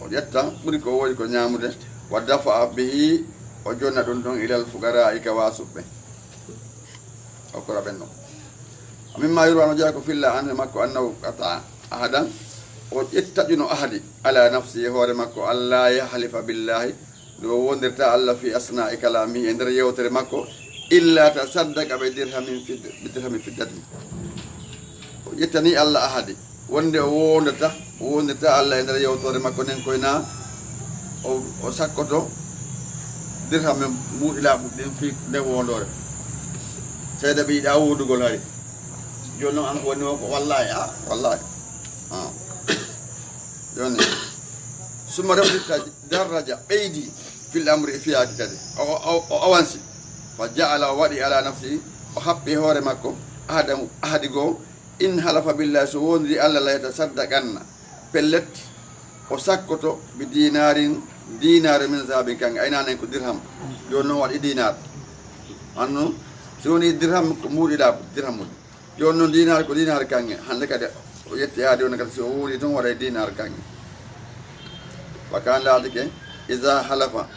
o ƴetta ɓuri ko woowi ko ñaamude. Wa dafa'a bihi, o jonna ɗum ɗon ilal fuqara'i ka waasuɓe. Okkora ɓen ɗon. Wa mimma yurwa, no jeyaa ko filla an e makko, annahu qata'a ahadan, o ƴettaƴuno ahadi, ala nafsi e hoore makko, alla yahlifa billahi, nde o wondirta Alla fi asna'i kalamihi, e nder yewtere makko, illa tasaddaqa bi dirhamin fid-, bi dirhamin fiddatin. O ƴettani Alla ahadi, wonde o wondata, o wondirta Alla e nder yewtere makko nden koy na o, o sakkoto dirham e mbuuɗi laaɓuɗi ɗin fii nden wondoore. Seede ɓe yiɗa wodugol hari. Jooni noon an ko woni o ko wallahi, a, wallahi. A. Jooni, summa rewtitta daraja ɓeydi fil amri e fiyaaki kadi. O, o, o awansi. Fa ja'ala, o waɗi ala nafsi, o happi hoore makko, ahada, ahadi goo, in halafa billahi, so wondiri Alla, la yatasaddaqanna, pellet, o sakkoto, bi dinarin, dinaare min zahabin, kanŋe, aynanen ko dirham. Jooni noon waɗi dinar. Anno, so woni dirham ko mbuuɗi laaɓuɗi, dirham mum. Jooni noon dinar ko dinar kanŋe. Hannde kadi o yetti aadi on kadi, so o wuuri toon waɗay dinar kanŋe. Wa kana laatike, iza halafa,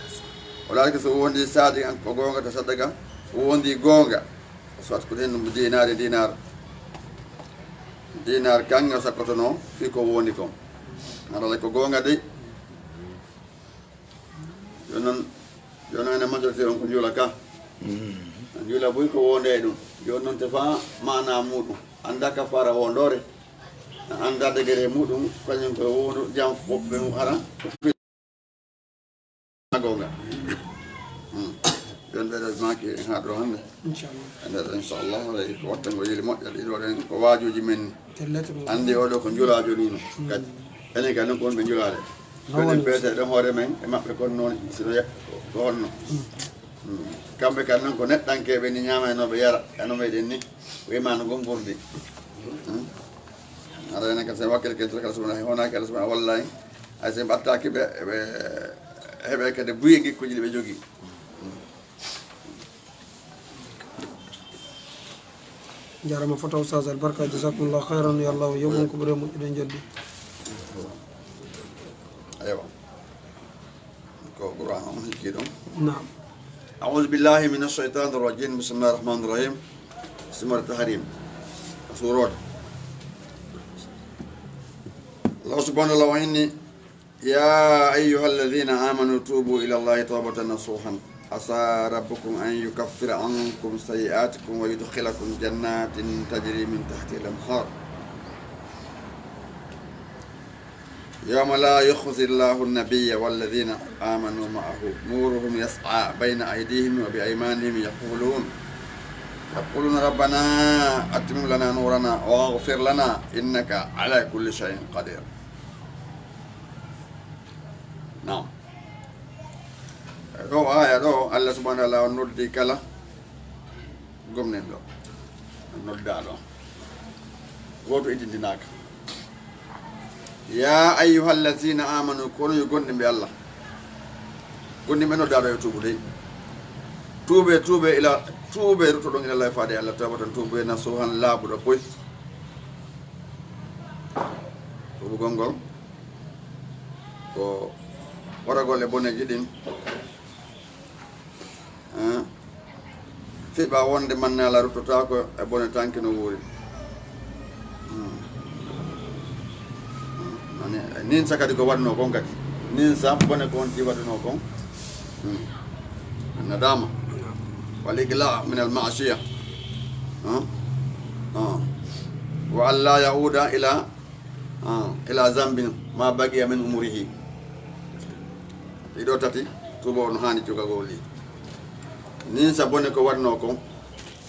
o laatike so wondi sadiqan ko goonga, tasaddaqa, o wondi goonga. Soit ko ɗen ɗum dinaari dinar. Dinar kanŋe o sakkotono fii ko wondi kon. Haɗa ko goonga dey. Yo non, yo non ene majorité on ko njula ka. Njula buy ko wonde e ɗum. Yo non te fa maana muɗum. Annda ka fara wondore. Annda degere muɗum, kañum ko wondu jam woɓɓe mum ara. Goonga. Hmm. Ɓen ɓeɗe maaki haa ɗo hannde. Inchallah. Nder inchallah, haray ko watta ngo yeli moƴƴa, ɗiɗo ɗen ko waajuuji men. Tellete mo. Anndi oɗo ko njulaajo ni no. Hmm. Kadi. Enen kadi noon ko wonɓe njulaade. No woni? Ko enen peete ɗon hoore men e maɓɓe kon noon sino ya-, ko honno. Hmm. Hmm. Kamɓe kadi noon ko neɗɗankeeɓe ni, ñaama e no ɓe yara, e no meɗen ni. Ko imaanu ngon ngurdi. Hmm. Aɗa enen kadi sen wakkil ken kala subhanahu, wona kala subhanahu, wallahi. Ay sen ɓattaaki ɓe, ɓe heɓe kadi buye ngikkuji ɗi ɓe jogii. Jarama fota Oustaz, albarka, jazakumullahu khairan, yo Allah yoɓ on ko ɓuri moƴƴude joddi. Aywa. Ko Qur'an on hikki ɗum. Naam. أعوذ بالله من الشيطان الرجيم. بسم الله الرحمن الرحيم. Suura Tahrim. Suuroode. Allah subhanahu wa ta'ala inni, يا أيها الذين آمنوا توبوا إلى الله توبة نصوحا عسى ربكم أن يكفر عنكم سيئاتكم ويدخلكم جنات تجري من تحتها الأنهار. يوم لا يخزي الله النبي والذين آمنوا معه نورهم يسعى بين أيديهم وبأيمانهم يقولون، يقولون ربنا أتمم لنا نورنا واغفر لنا إنك على كل شيء قدير. Naam. Ɗo aya ɗo, Allah subhanahu wa ta'ala on noddi kala gomɗinɗo. On nodda ɗo. Gooto idintinaaka. Ya ayyuhallazina amanu, kono yo gomɗinɓe Allah. Gomɗinɓe nodda ɗo yo tuubu dey. Tuube, tuube ila, tuube ruttoɗon ila Allah faade Allah tawbatan tuubu nasuhan laaɓuɗo poy. Tuubugol ngol. Ko waragol e boneeji ɗin, eh, fiɓa wonde mannaala ruttotaako e bone tanki no wuuri. Hmm. Hmm. Ninsa kadi ko waɗnoo kon kadi. Ninsa bone ko wonti waɗunoo kon. Hmm. Nadama. Wal iqla min al ma'siya. Hmm? Hmm. Wa an la yauda ila, hmm, ila zambin ma baqiya min umrihi. Ɗiɗo tati, tuuba on haani jogagol ɗi. Ninsa bone ko waɗnoo kon.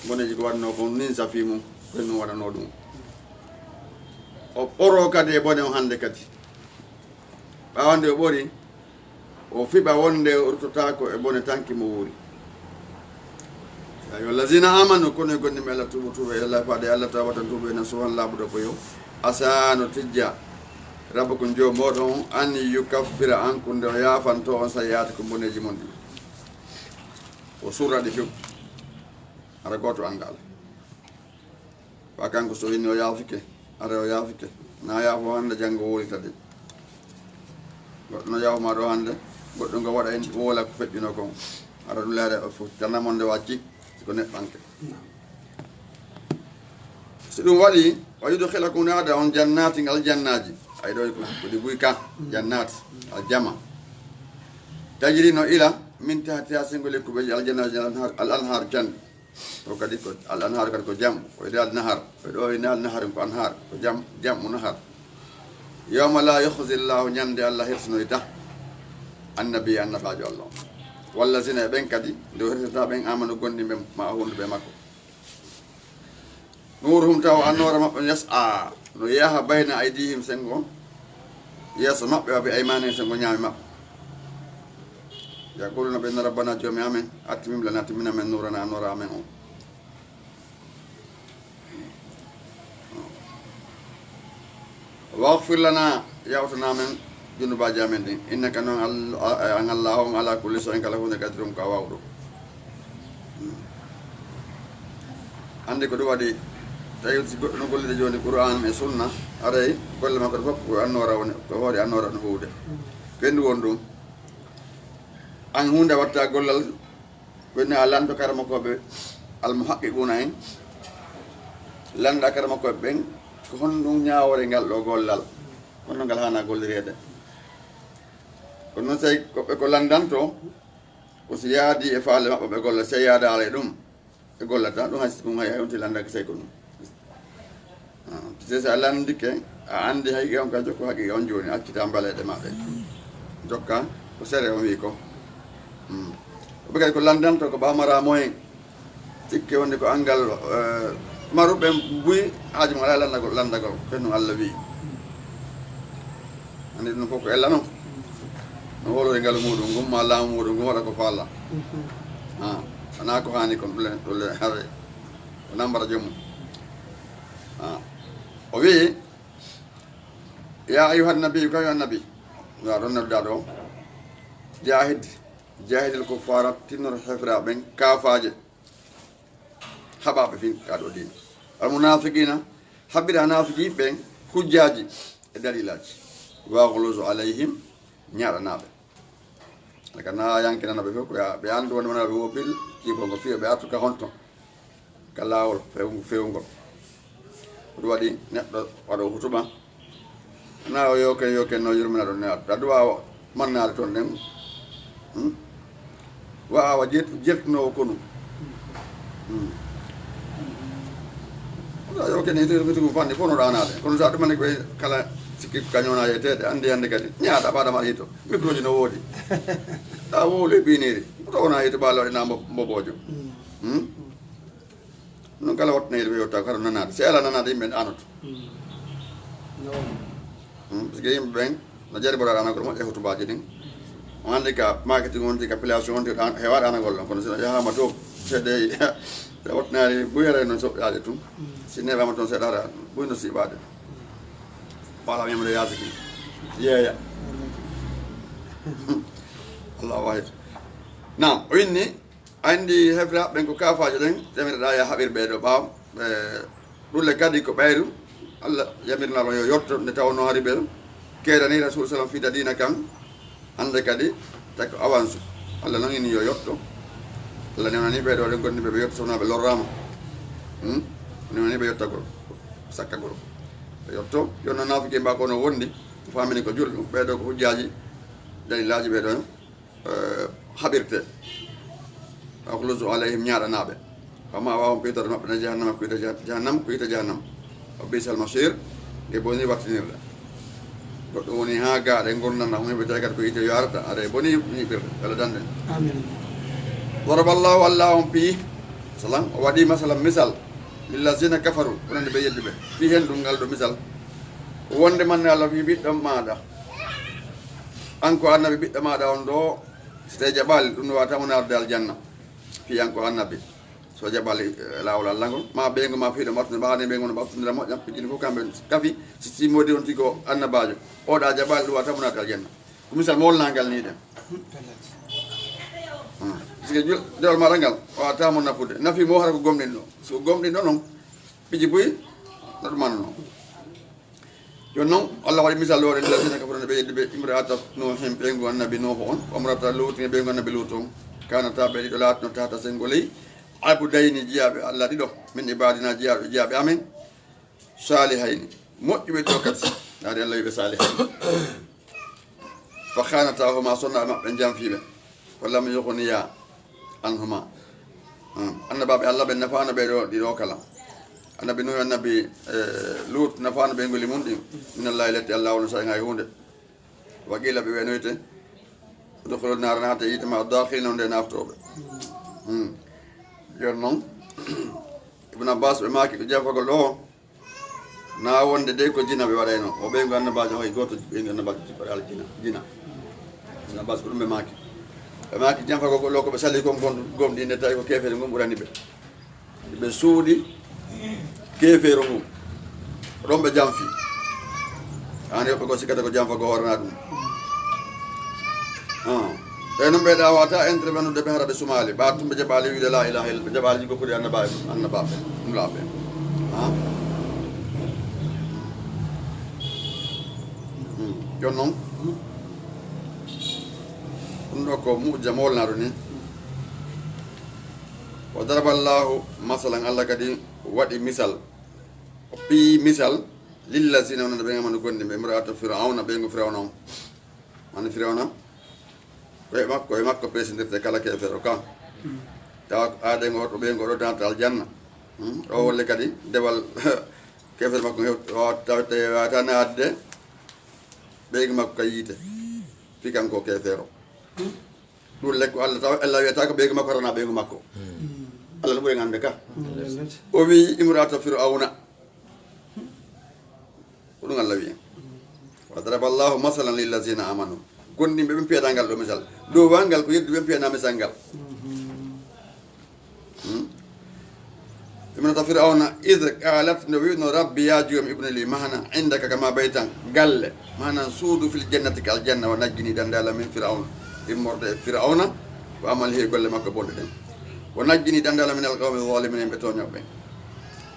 Boneji ko waɗnoo kon, ninsa fii mum, ko ɗum waɗanoo ɗum. O ɓoroo kadi e bone o hannde kadi. Ɓaawo nde o ɓori, o fiɓa wonde o ruttotaako e bone tanki mo wuuri. Ya ayyuha allazina amanu, kono e gonɗinɓe Allah, tuubu, tuuba ila Allah, faade Allah tawbatan tuuba ina suhan laaɓuɗo ko yo. Asa no tijja, rabbukum joom mooɗon on, an yukaffira ankum, nde o yaafanto on sayyi'aatikum boneeji mon ɗi. O surra ɗi few. Hara gooto anndaali. Wa kanko so inni o yaafike, ara o yaafike. Na yaafo hannde, janngo wowlita de. Goɗɗo no yaafo ma ɗo hannde, goɗɗo ngo waɗa en wowla ko feƴƴuno kon. Ara ɗum leere o fof, tan mo nde wacci, ko neɗɗanke. So ɗum waɗi, wa yudkhilakum, naada on jannatin, aljannaaji. Ay ɗo ko, ko ɗi buy ka, jannat, aljama. Tajri no ila, min tahtiha, sengol e kuɓeji aljannaaji, al anhar, al anhar can. O kadi ko al anhar kadi ko jam, o ina al nahar, o ɗo ina al nahar ko anhar, ko jam, jam o nahar. Yawma la yukhzi Allahu, ñande Allah hersinoyta annabi, annabaajo Allah on. Wallazina, e ɓen kadi, nde o hersata ɓen, amanu, gonɗinɓe ma, honduɓe makko. Nuruhum, tawa annoora maɓɓe, yas'a, no yaha bayna aydihim, sengo yeeso maɓɓe, wa bi aymanihim, sengo ñaami maɓɓe. Yaquluna, ɓe inna rabbana, joomi amen, atmim lana, timmina men, nurana, annoora amen on. Waghfir lana, yawtana men junubaaji amen ɗin. Innaka, non All-, a-, an Allaahu on, ala kulli shay'in, kala huunde, qadirun, ko a waawɗo. Anndi ko ɗum waɗi, tawi si goɗɗo no gollida jooni Qur'an e Sunna, aray golle makko ɗe fof ko annoora woni, ko hoore annoora no huuwde. Ko enndu won ɗum. An huunde watta gollal, ko ene a lanndo karamokooɓe almuhaqqiquuna en, lannda karamokooɓe ɓen, ko honɗum ñaawoore ngal ɗo gollal, honno ngal haana gollireede. Kono noon, so tawi ko ɓe ko lanndanto, ko si yaadi e faale maɓɓe ɓe golla, so yaadaali e ɗum, ɓe gollata ɗum, hay so ɗum hay, hay on ti lanndaki, so tawi ko ɗum. Ah, so a lanndike, a anndi haqiqa on, ka jokko haqiqa on jooni, accita mbaleeɗe maɓɓe. Jokka ko sere on wi ko. Hmm. Ko ɓe kadi ko lanndanto ko ɓamara moyen. Sikke wonde ko anngal, eh, maruɓe buy haaju mum alaa lanndagol, lanndagol, ko ɗum Allah wi. Anndi ɗum fof ko ella non. No wolori ngalu muɗum ngun, ma laamu muɗum ngun waɗa ko faala. Ah, wonaa ko haani kon, ɗule, ɗule hare. O nambara joomum. Ah. O wi, ya ayyuhan nabiyyu, kañum annabi, ya ɗon nodda ɗo, jahid, jahidil kuffara, tinnor heferaaɓe ɓen kaafaaje, haɓaaɓe fin ka ɗo diina. Al munafiqina, haɓɓira naafiqi ɓen hujjaaji e dalilaaji. Waghluz alayhim, ñaaɗanaaɓe. Aka na yankinana ɓe fof, ko ya-, ɓe anndu wonde wona ɓe woppil, kiibo ngo fiyo ɓe artu ka honto, ka laawol few-, fewngol. Ko ɗum waɗi neɗɗo waɗo hutuba, na o yoken, yoken no yurmina ɗon ne, a duwa o mannaade toon ɗen. Hmm? Wa awa jet-, jettunoowo konu. Hmm. Wala yoken hito yurmiti ɗum fanni fof no ɗaanaade. Kono so a ɗumani koye kala sikki ko kañum wona yeteede, anndi hannde kadi, ñaata ɓaada ma hito. Micro ji no woodi. Ɗa wowle biniri. Ko to wona hito ɓaalo waɗi na mbo-, mboboojo. Hmm? Noon kala waɗtana yiɗo ɓe yotta kala nanaade. Si ala nanaade yimɓe ɗaanoto. Hmm, parce que yimɓe ɓen no jari mboɗo ɗaanagol moƴƴa hutubaaji ɗin. On anndi ka marketing wonti, ka population wonti, ɗaan-, heewaa ɗaanagol ɗon. Kono si no yahaama to, seeɗa, si a waɗtanaali buyere no soɓɓaade tun. Si neeɓaama toon seeɗa hara, buy no siɓaade. Wala mi yamre yaasi ki. Yeeya. Allahu wahid. Naam, o inni, anndi heferaaɓe ɓen ko kaafaajo ɗen, yamiraɗa ya haɓir ɓe ɗo ɓaawo, ɓe ɗulle kadi ko ɓayru, Allah yamirnaa ɗon yo yotto, nde tawnoo hari ɓe keedani Rasul sallam fida diina kan, hannde kadi, tawi ko avance. Allah noon ini yo yotto. Allah newnani ɓe ɗo ɗen gonɗi ɓe, ɓe yotto, so wonaa ɓe lorraama. Hmm? Newnani ɓe yottagol, sakkagol. Ɓe yotto, yo no naafiki mbaa kono wondi, Famini ko julɗum, ɓee ɗoo ko hujjaaji, dalilaaji ɓee ɗoo, eh, haɓirte. Wa yughluzu alayhim, ñaaɗanaaɓe. Wa ma'waahum, piitorde maɓɓe na jahannama, ko yiite jah-, jahannam, ko yiite jahannam. Wa bi'sal masiir, nge boni wattinirde. Goɗɗo woni haa gaaɗe ngurndan, ɗam yimɓe tawi kadi ko yiite yaarata, aɗa e boni ñiɓirde, Alla dande. Amin. Daraba Allahu, Alla on piyi, masalan, o waɗi masalan misal, lillazina kafaru, wonande ɓe yedduɓe. Fii hen ɗum ngal ɗo misal. Wonde man ne Alla fii ɓiɗɗo maaɗa. An ko annabi ɓiɗɗo maaɗa on ɗo, si tawi jaɓaali, ɗum no waawata mo naatde aljanna. Fii an ko annabi. So jaɓaali, eh, laawol Alla ngol, ma ɓeyngu ma fii ɗo ɓattundira, ma ɓeyngu no ɓattundira moƴƴa, ɓe jini fof kamɓe kafi, si, si moodi on tigi ko annabaajo. Oɗa jaɓaali, ɗum waawata mo naatde aljanna. Ko misal molnaangal ni ɗen. Hmm. Parce que jul-, dewal maaɗa ngal, waawata mo nafude. Nafi mo hara ko gomɗinɗo. So gomɗinɗo noon, piji buy, no ɗum manno. Jooni noon, Alla waɗi misal ɗo, lillazina kafaru, ɓe yedduɓe, imra'ata Nuuhin, ɓeyngu annabi Nuuhu on, wa imra'ata Luutin, ɓeyngu annabi Luutu on. Kaanata ɓe ɗiɗo laatino tahta senngo ley, abdayni, jiyaaɓe Alla ɗiɗo, min ibaadina, jiyaaɓe, jiyaaɓe amen, saalihayni, moƴƴuɓe ɗiɗo kadi, naari Alla wiɓe saalihayni. Fa khanatahuma, sonnaaɓe maɓɓe janfiiɓe. Fa lam yughniya anhuma. Hmm. Annabaaɓe Alla ɓen nafaano ɓe ɗo, ɗiɗo kala. Annabi Nuh, annabi, eh, Lut nafaano ɓe ngoli mun ɗin. Minallahi, lette Alla wono sa e huunde. Wa qila, ɓe wenoyte. Udkhulu nara, naate yiite ma, dakhilina, wonde naftooɓe. Hmm. Jooni noon, Ibn Abbas ɓe maaki ko janfagol ɗo. Na wonde dey ko jina ɓe waɗayno. O ɓeyngu annabaajo, hay gooto ɓeyngu annabaajo waɗaali jina, jina. Ibn Abbas ko ɗum ɓe maaki. Ɓe maaki janfagol ko ɗo ko ɓe sali kon, kon gomɗinde tawi ko keefeere ngun ɓurani ɓe. Ɓe suuɗi keefeero ngun. Ko ɗon ɓe janfi. An yoɓɓe ko sikkata ko janfagol hoorana ɗum. Ah. Ɓe noon ɓe ɗawataa intervenude ɓe hara ɓe sumaali. Ɓa tum ɓe jaɓaali wiide la ilaha illa, ɓe jaɓaali jikko kuuɗe annabaaɓe, annabaaɓe, nulaaɓe. Ah. Hmm. Jooni noon, ɗum ɗo ko mu'jiza molnaaɗo ni. Wa daraba Allahu masalan, Alla kadi waɗi misal. O piyi misal, lillazina, wonande ɓe ngamano gondi ɓe, imra'ata Fir'auna, ɓeyngu Fir'auna on. Mani Fir'auna, koye makko, e makko pesindirte kala keefeero ka. Tawa aaden o to ɓeyngu o ɗo naata aljanna. Hmm? O wolle kadi dewal keefeero makko hew-, o taw-, tawi waawata naatde ɓeyngu makko ka yiite. Fii kanko keefeero. Ɗum lekko Alla taw, Alla wiyata ko ɓeyngu makko rana ɓeyngu makko. Alla no ɓuri ngannde ka. O wi imra'ata Fir'auna. Ko ɗum Alla wi'i. Wa daraba Allahu masalan lillazina amanu. Gondiiɓe ɓen piyata ngal ɗo misal. Dow wa ngal ko yedduɓe ɓen piyana misal ngal. Hmm? Imra'ata Fir'auna, id qalat, no wi'no, rabbi, ya joom, ibni li, mahana, indaka, kama baytan, galle, mahana, suudu, fil jannati, ka aljanna, wa najjini, dandala, min Fir'auna, immorde e Fir'auna, wa amalihi, e golle makko bonɗe ɗen. Wa najjini, dandala, min alqawmi zalimin, ɓe tooñooɓe.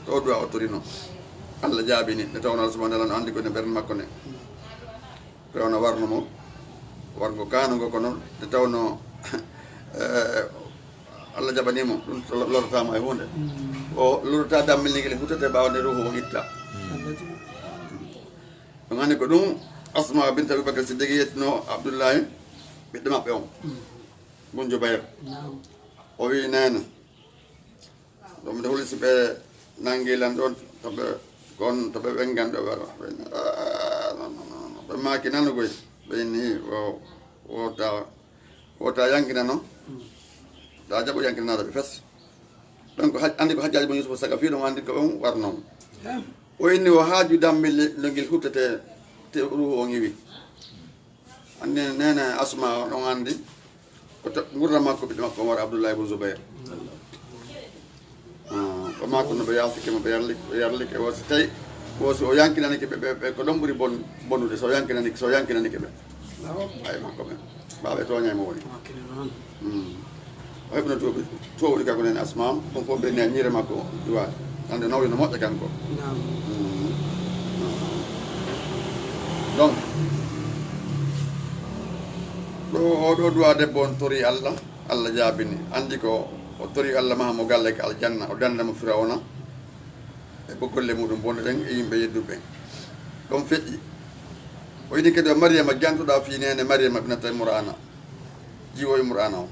To du'a o torino. Alla jaabini, nde tawno Alla subhanahu wa ta'ala no andi ko ne ɓernde makko ne. Fir'auna warno mo, wargo kaano ngo, kono nde tawno, eh, Alla jaɓanii mo, ɗum to-, lortataa mo e huunde. Mm. O lortaa dammel ngel huttete ɓaawo nde ruuhu o itta. Mm. Ɗum anndi ko ɗum Asma bint Abi Bakr Siddiq yettinoo Abdullahi, ɓiɗɗo maɓɓe on, mm, bun Jubayr. Naam. O wi'i, "Neene, ɗum nde huli si ɓe nanngii lan ɗon, to ɓe, kon, to ɓe ɓengan ɗo, ɓe, ɓe, ah, non, non, non, non." Ɓe maaki nanu koy, ɓe inni, "Wo, wota, wota yankina non. Ta jaɓu yankinanaade ɓe fes." Ɗon ko haj-, anndi ko Hajjaaji bun Yusufu Saqafi, ɗum anndi ko on warnoo. O inni o haaju dammel no ngel huttete, te ruuhu on iwi. Anndi neene Asma o ɗon anndi ko to-, ngurra makko, ɓiɗɗo makko Umar Abdullahi bun Zubayr. Ah, o maako no ɓe yaltike mo, ɓe yarlike, ɓe yarlike. O si tawi, o si o yankinanike ɓe, ɓe, ɓe ko ɗon ɓuri bon-, bonude, so o yankinanike, so o yankinanike ɓe. Naam. Ɓay makko ɓe. Ɓaaɓe tooñay mo woni. Hakkille noon. Mm. O heɓno duuɓi toowɗi ka ko nen Asma, ɗum fof ɓe ne ñiire makko iwaade. Hannde nawri no moƴƴa kanko. Naam. Mm. Donc, ɗo, o ɗo du'a debbo on tori Alla, Alla jaabini. Anndi ko o tori Alla maha mo galle ka aljanna, o danda mo Firawna e bo golle muɗum bonɗe ɗen e yimɓe yedduɓe ɓen. Ɗon feƴƴi. O ini kadi o Mariyama, jantoɗaa fii neene Mariyama binata Imrana, jiwo Imrana o,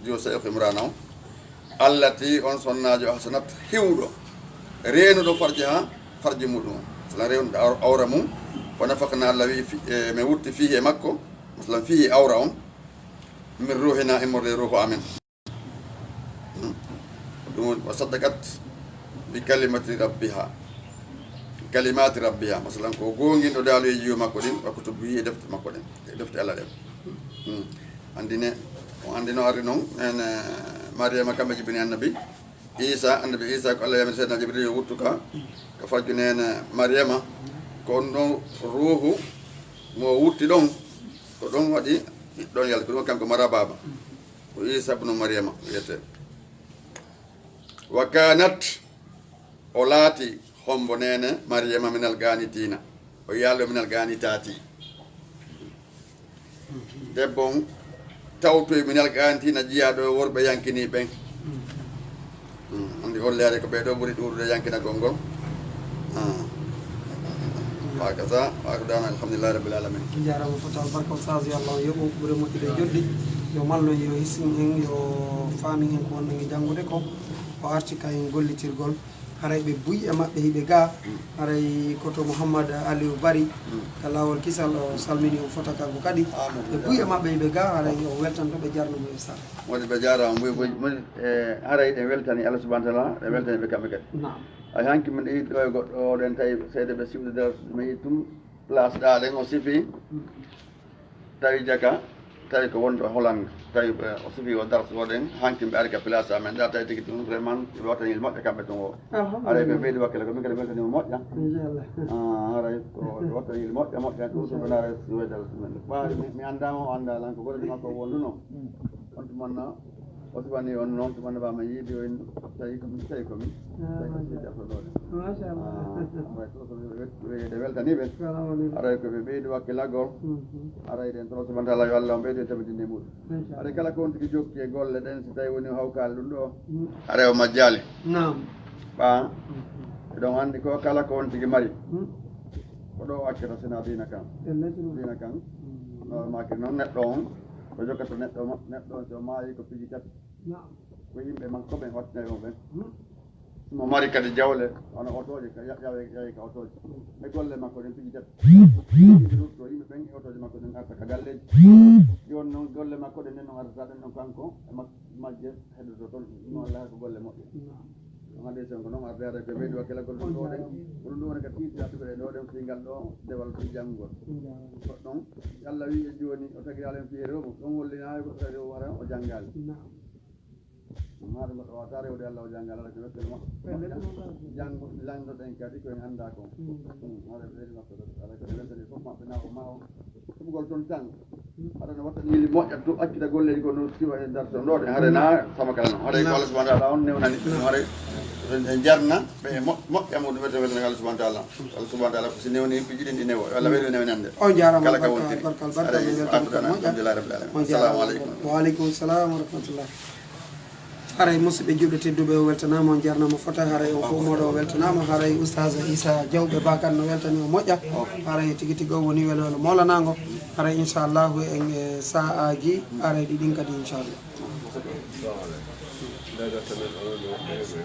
jiwo Seykh Imrana o, allati, on sonnaajo, ahsanat, hiwɗo, reenuɗo farjaha, farji muɗum o, masalan, reenuɗo aw-, awra mum, wa nafakna, Allah wi'i, fi-, e, min wutti fiihi, e makko, masalan, fiihi, awra on, min ruuhina, immorde e ruuhu amen. Hmm. Ɗum woni, wa saddaqat bi kalimati rabbiha. Bi kalimati rabbiha. Masalan, ko goonginɗo daaloyeeji makko ɗin, wa kutubihi, e defte makko ɗen, e defte Allah ɗen. Hmm. Andine, o andino ari non, en, eh, Mariyama kamɓe jibini annabi Isa, annabi Isa ko Allah yamiri Seydina Jibril yo wuttu ka, ka fajju neene Mariyama, ko on ɗon ruuhu mo wutti ɗon, ko ɗon waɗi ɗon yalti, ko ɗum kanko mara baaba. Ko Isa ibnu Mariyama wiyete. Wa kanat, o laati, hombo neene Mariyama, minal ganitiina, o yallo minal ganitaati. Debbo on tawtoy minal ganitiina, jiyaa ɗo worɓe yankini ɓen. Hmm, andi holle hare ko ɓe ɗo ɓuri ɗuuɗude yankinagol ngol. Ah. Wa kaza, wa akhiruna, alhamdulillahi rabbil alamin. Jarama fota albarka, Oustaz, yo Allah yoɓu ɓure moƴƴude e joddi. Yo mallo, yo hissin en, yo faami en ko wonɗen e janngude ko. O arti ka en gollitirgol. Haray ɓe buy e maɓɓe hiɓe ga. Haray ko to Mouhammad Aliou Bari, ka laawol kisal, o salmini on fota kanko kadi. Ɓe buy e maɓɓe hiɓe ga, haray o weltanto ɓe, jarno mo e sala. Woni ɓe jaaraama, mbuy, mbuy, mbuy, e, haray ɗen weltani Allah subhanahu wa taala, ɗen weltani ɓe kamɓe kadi. Naam. Ay, hanki min ɗo yiɗi ɗo e goɗɗo, oɗen tawi seeɗa ɓe siwde nder, mi yiɗi tun place ɗa ɗen o sifi. Tawi jaka, tawi ko wonɗo Hollande, tawi, eh, o sifi o darsi oɗen, hanki ɓe ari ka place amen ɗa, tawi tigi tun vraiment ɓe wattani il moƴƴa kamɓe tun o. Alhamdulillah. Haray ɓe ɓeydi wakkile ko min kadi weltani mo moƴƴa. Inchallah. Ah, haray ko ɓe wattani il moƴƴa, moƴƴa, ɗum so ɓe naara si weydal men. Ɓaari mi, mi anndaama o anndaa lan ko golle makko wonduno. On tuma na, o subani on noon, tuma na ba ma yiidi o en, tawi ko min, tawi ko min. Ah, tawi ko min jaɓɓo ɗo de. Machallah. Ah, haray to so ɓe, ɓe, ɓe weltani ɓe. Salamu aleykum. Haray ko ɓe ɓeydi wakkilagol. Mhm. Haray ɗen to subhanahu wa taala yo Allah on ɓeydu e tabitinde muɗum. Machallah. Haray kala ko on tigi jokki e golle ɗen, si tawi woni o hawkaali ɗum ɗo. Mm. Haray o majjaali. Naam. Ɓa, mhm, eɗon anndi ko kala ko on tigi mari. Mm. Ko ɗo o accata sina diina kan. Ellati ɗum. Diina kan. Mm. No maaki noon neɗɗo on. Ko jokkata neɗɗo mo-, neɗɗo on so maayi ko piiji tati. Naam. Ko yimɓe makko ɓen wattinay mo ɓen. Hmm. Mo mari kadi jawle, hono otooje, ka ya-, yawe, yawe ka otooje. E golle makko ɗen piiji tati. Piiji rutto yimɓe ɓen e otooje makko ɗen arta ka galleeji. Jooni noon golle makko ɗen, ɗen ɗon artata ɗen ɗon kanko, e mak-, majje heɗoto toon, no Allah ko golle moƴƴe. Naam. Ɗum hannde sen ko noon arde hara ko ɓeydi wakkilagol ɗum ɗo ɗen. Ko ɗum ɗum woni ka tiiɗi artuɓe ɗo ɗen fii ngal ɗo dewal fii janngugol. Goɗɗon, Allah wi'i e jooni, o tagi alen fii rewo, ɗon hollinaayi ko tagi o wara o janngaali. Naam. Ɗum maa ɗum goɗɗo waawata rewde Allah o janngaali, ala ko wettel mo. Janngo, lanndo ɗen kadi ko en anndaa kon. Mm. Mm, haɗa ɓeydi makko ɗo, ala ko weltani fof maɓɓe na o ma o. Suɓugol toon tan. Aɗa no watta miili moƴƴa to accita golleeji ko no siwa e darto ɗo ɗen. Hare na sama kala noon. Hare ko Allah subhanahu wa taala on newnani. Hare en jarna ɓe mo-, moƴƴa mo ɗum wetana wetana Allah subhanahu wa taala. Allah subhanahu wa taala ko si newni piiji ɗin ɗi newo. Allah weli newnande. On jaaraama, kala ka barka, wontiri. Barka, barka, hare min ko weltanama ko moƴƴa. Alhamdulillahi rabbil alamin. On jaaraama. Assalamu aleykum. Wa aleykum salam wa rahmatullah. Haray musidɓe juulɓe tedduɓe, o weltanaama, on jarnaama fota, haray on fof mooɗo o weltanaama, haray Oustaz Issa Diaw ɓe Bakar no weltani o moƴƴa, haray tigi tigi o woni welo welo moolanaango, haray inchallahu en e sa'aaji haray ɗi ɗin kadi inchallah.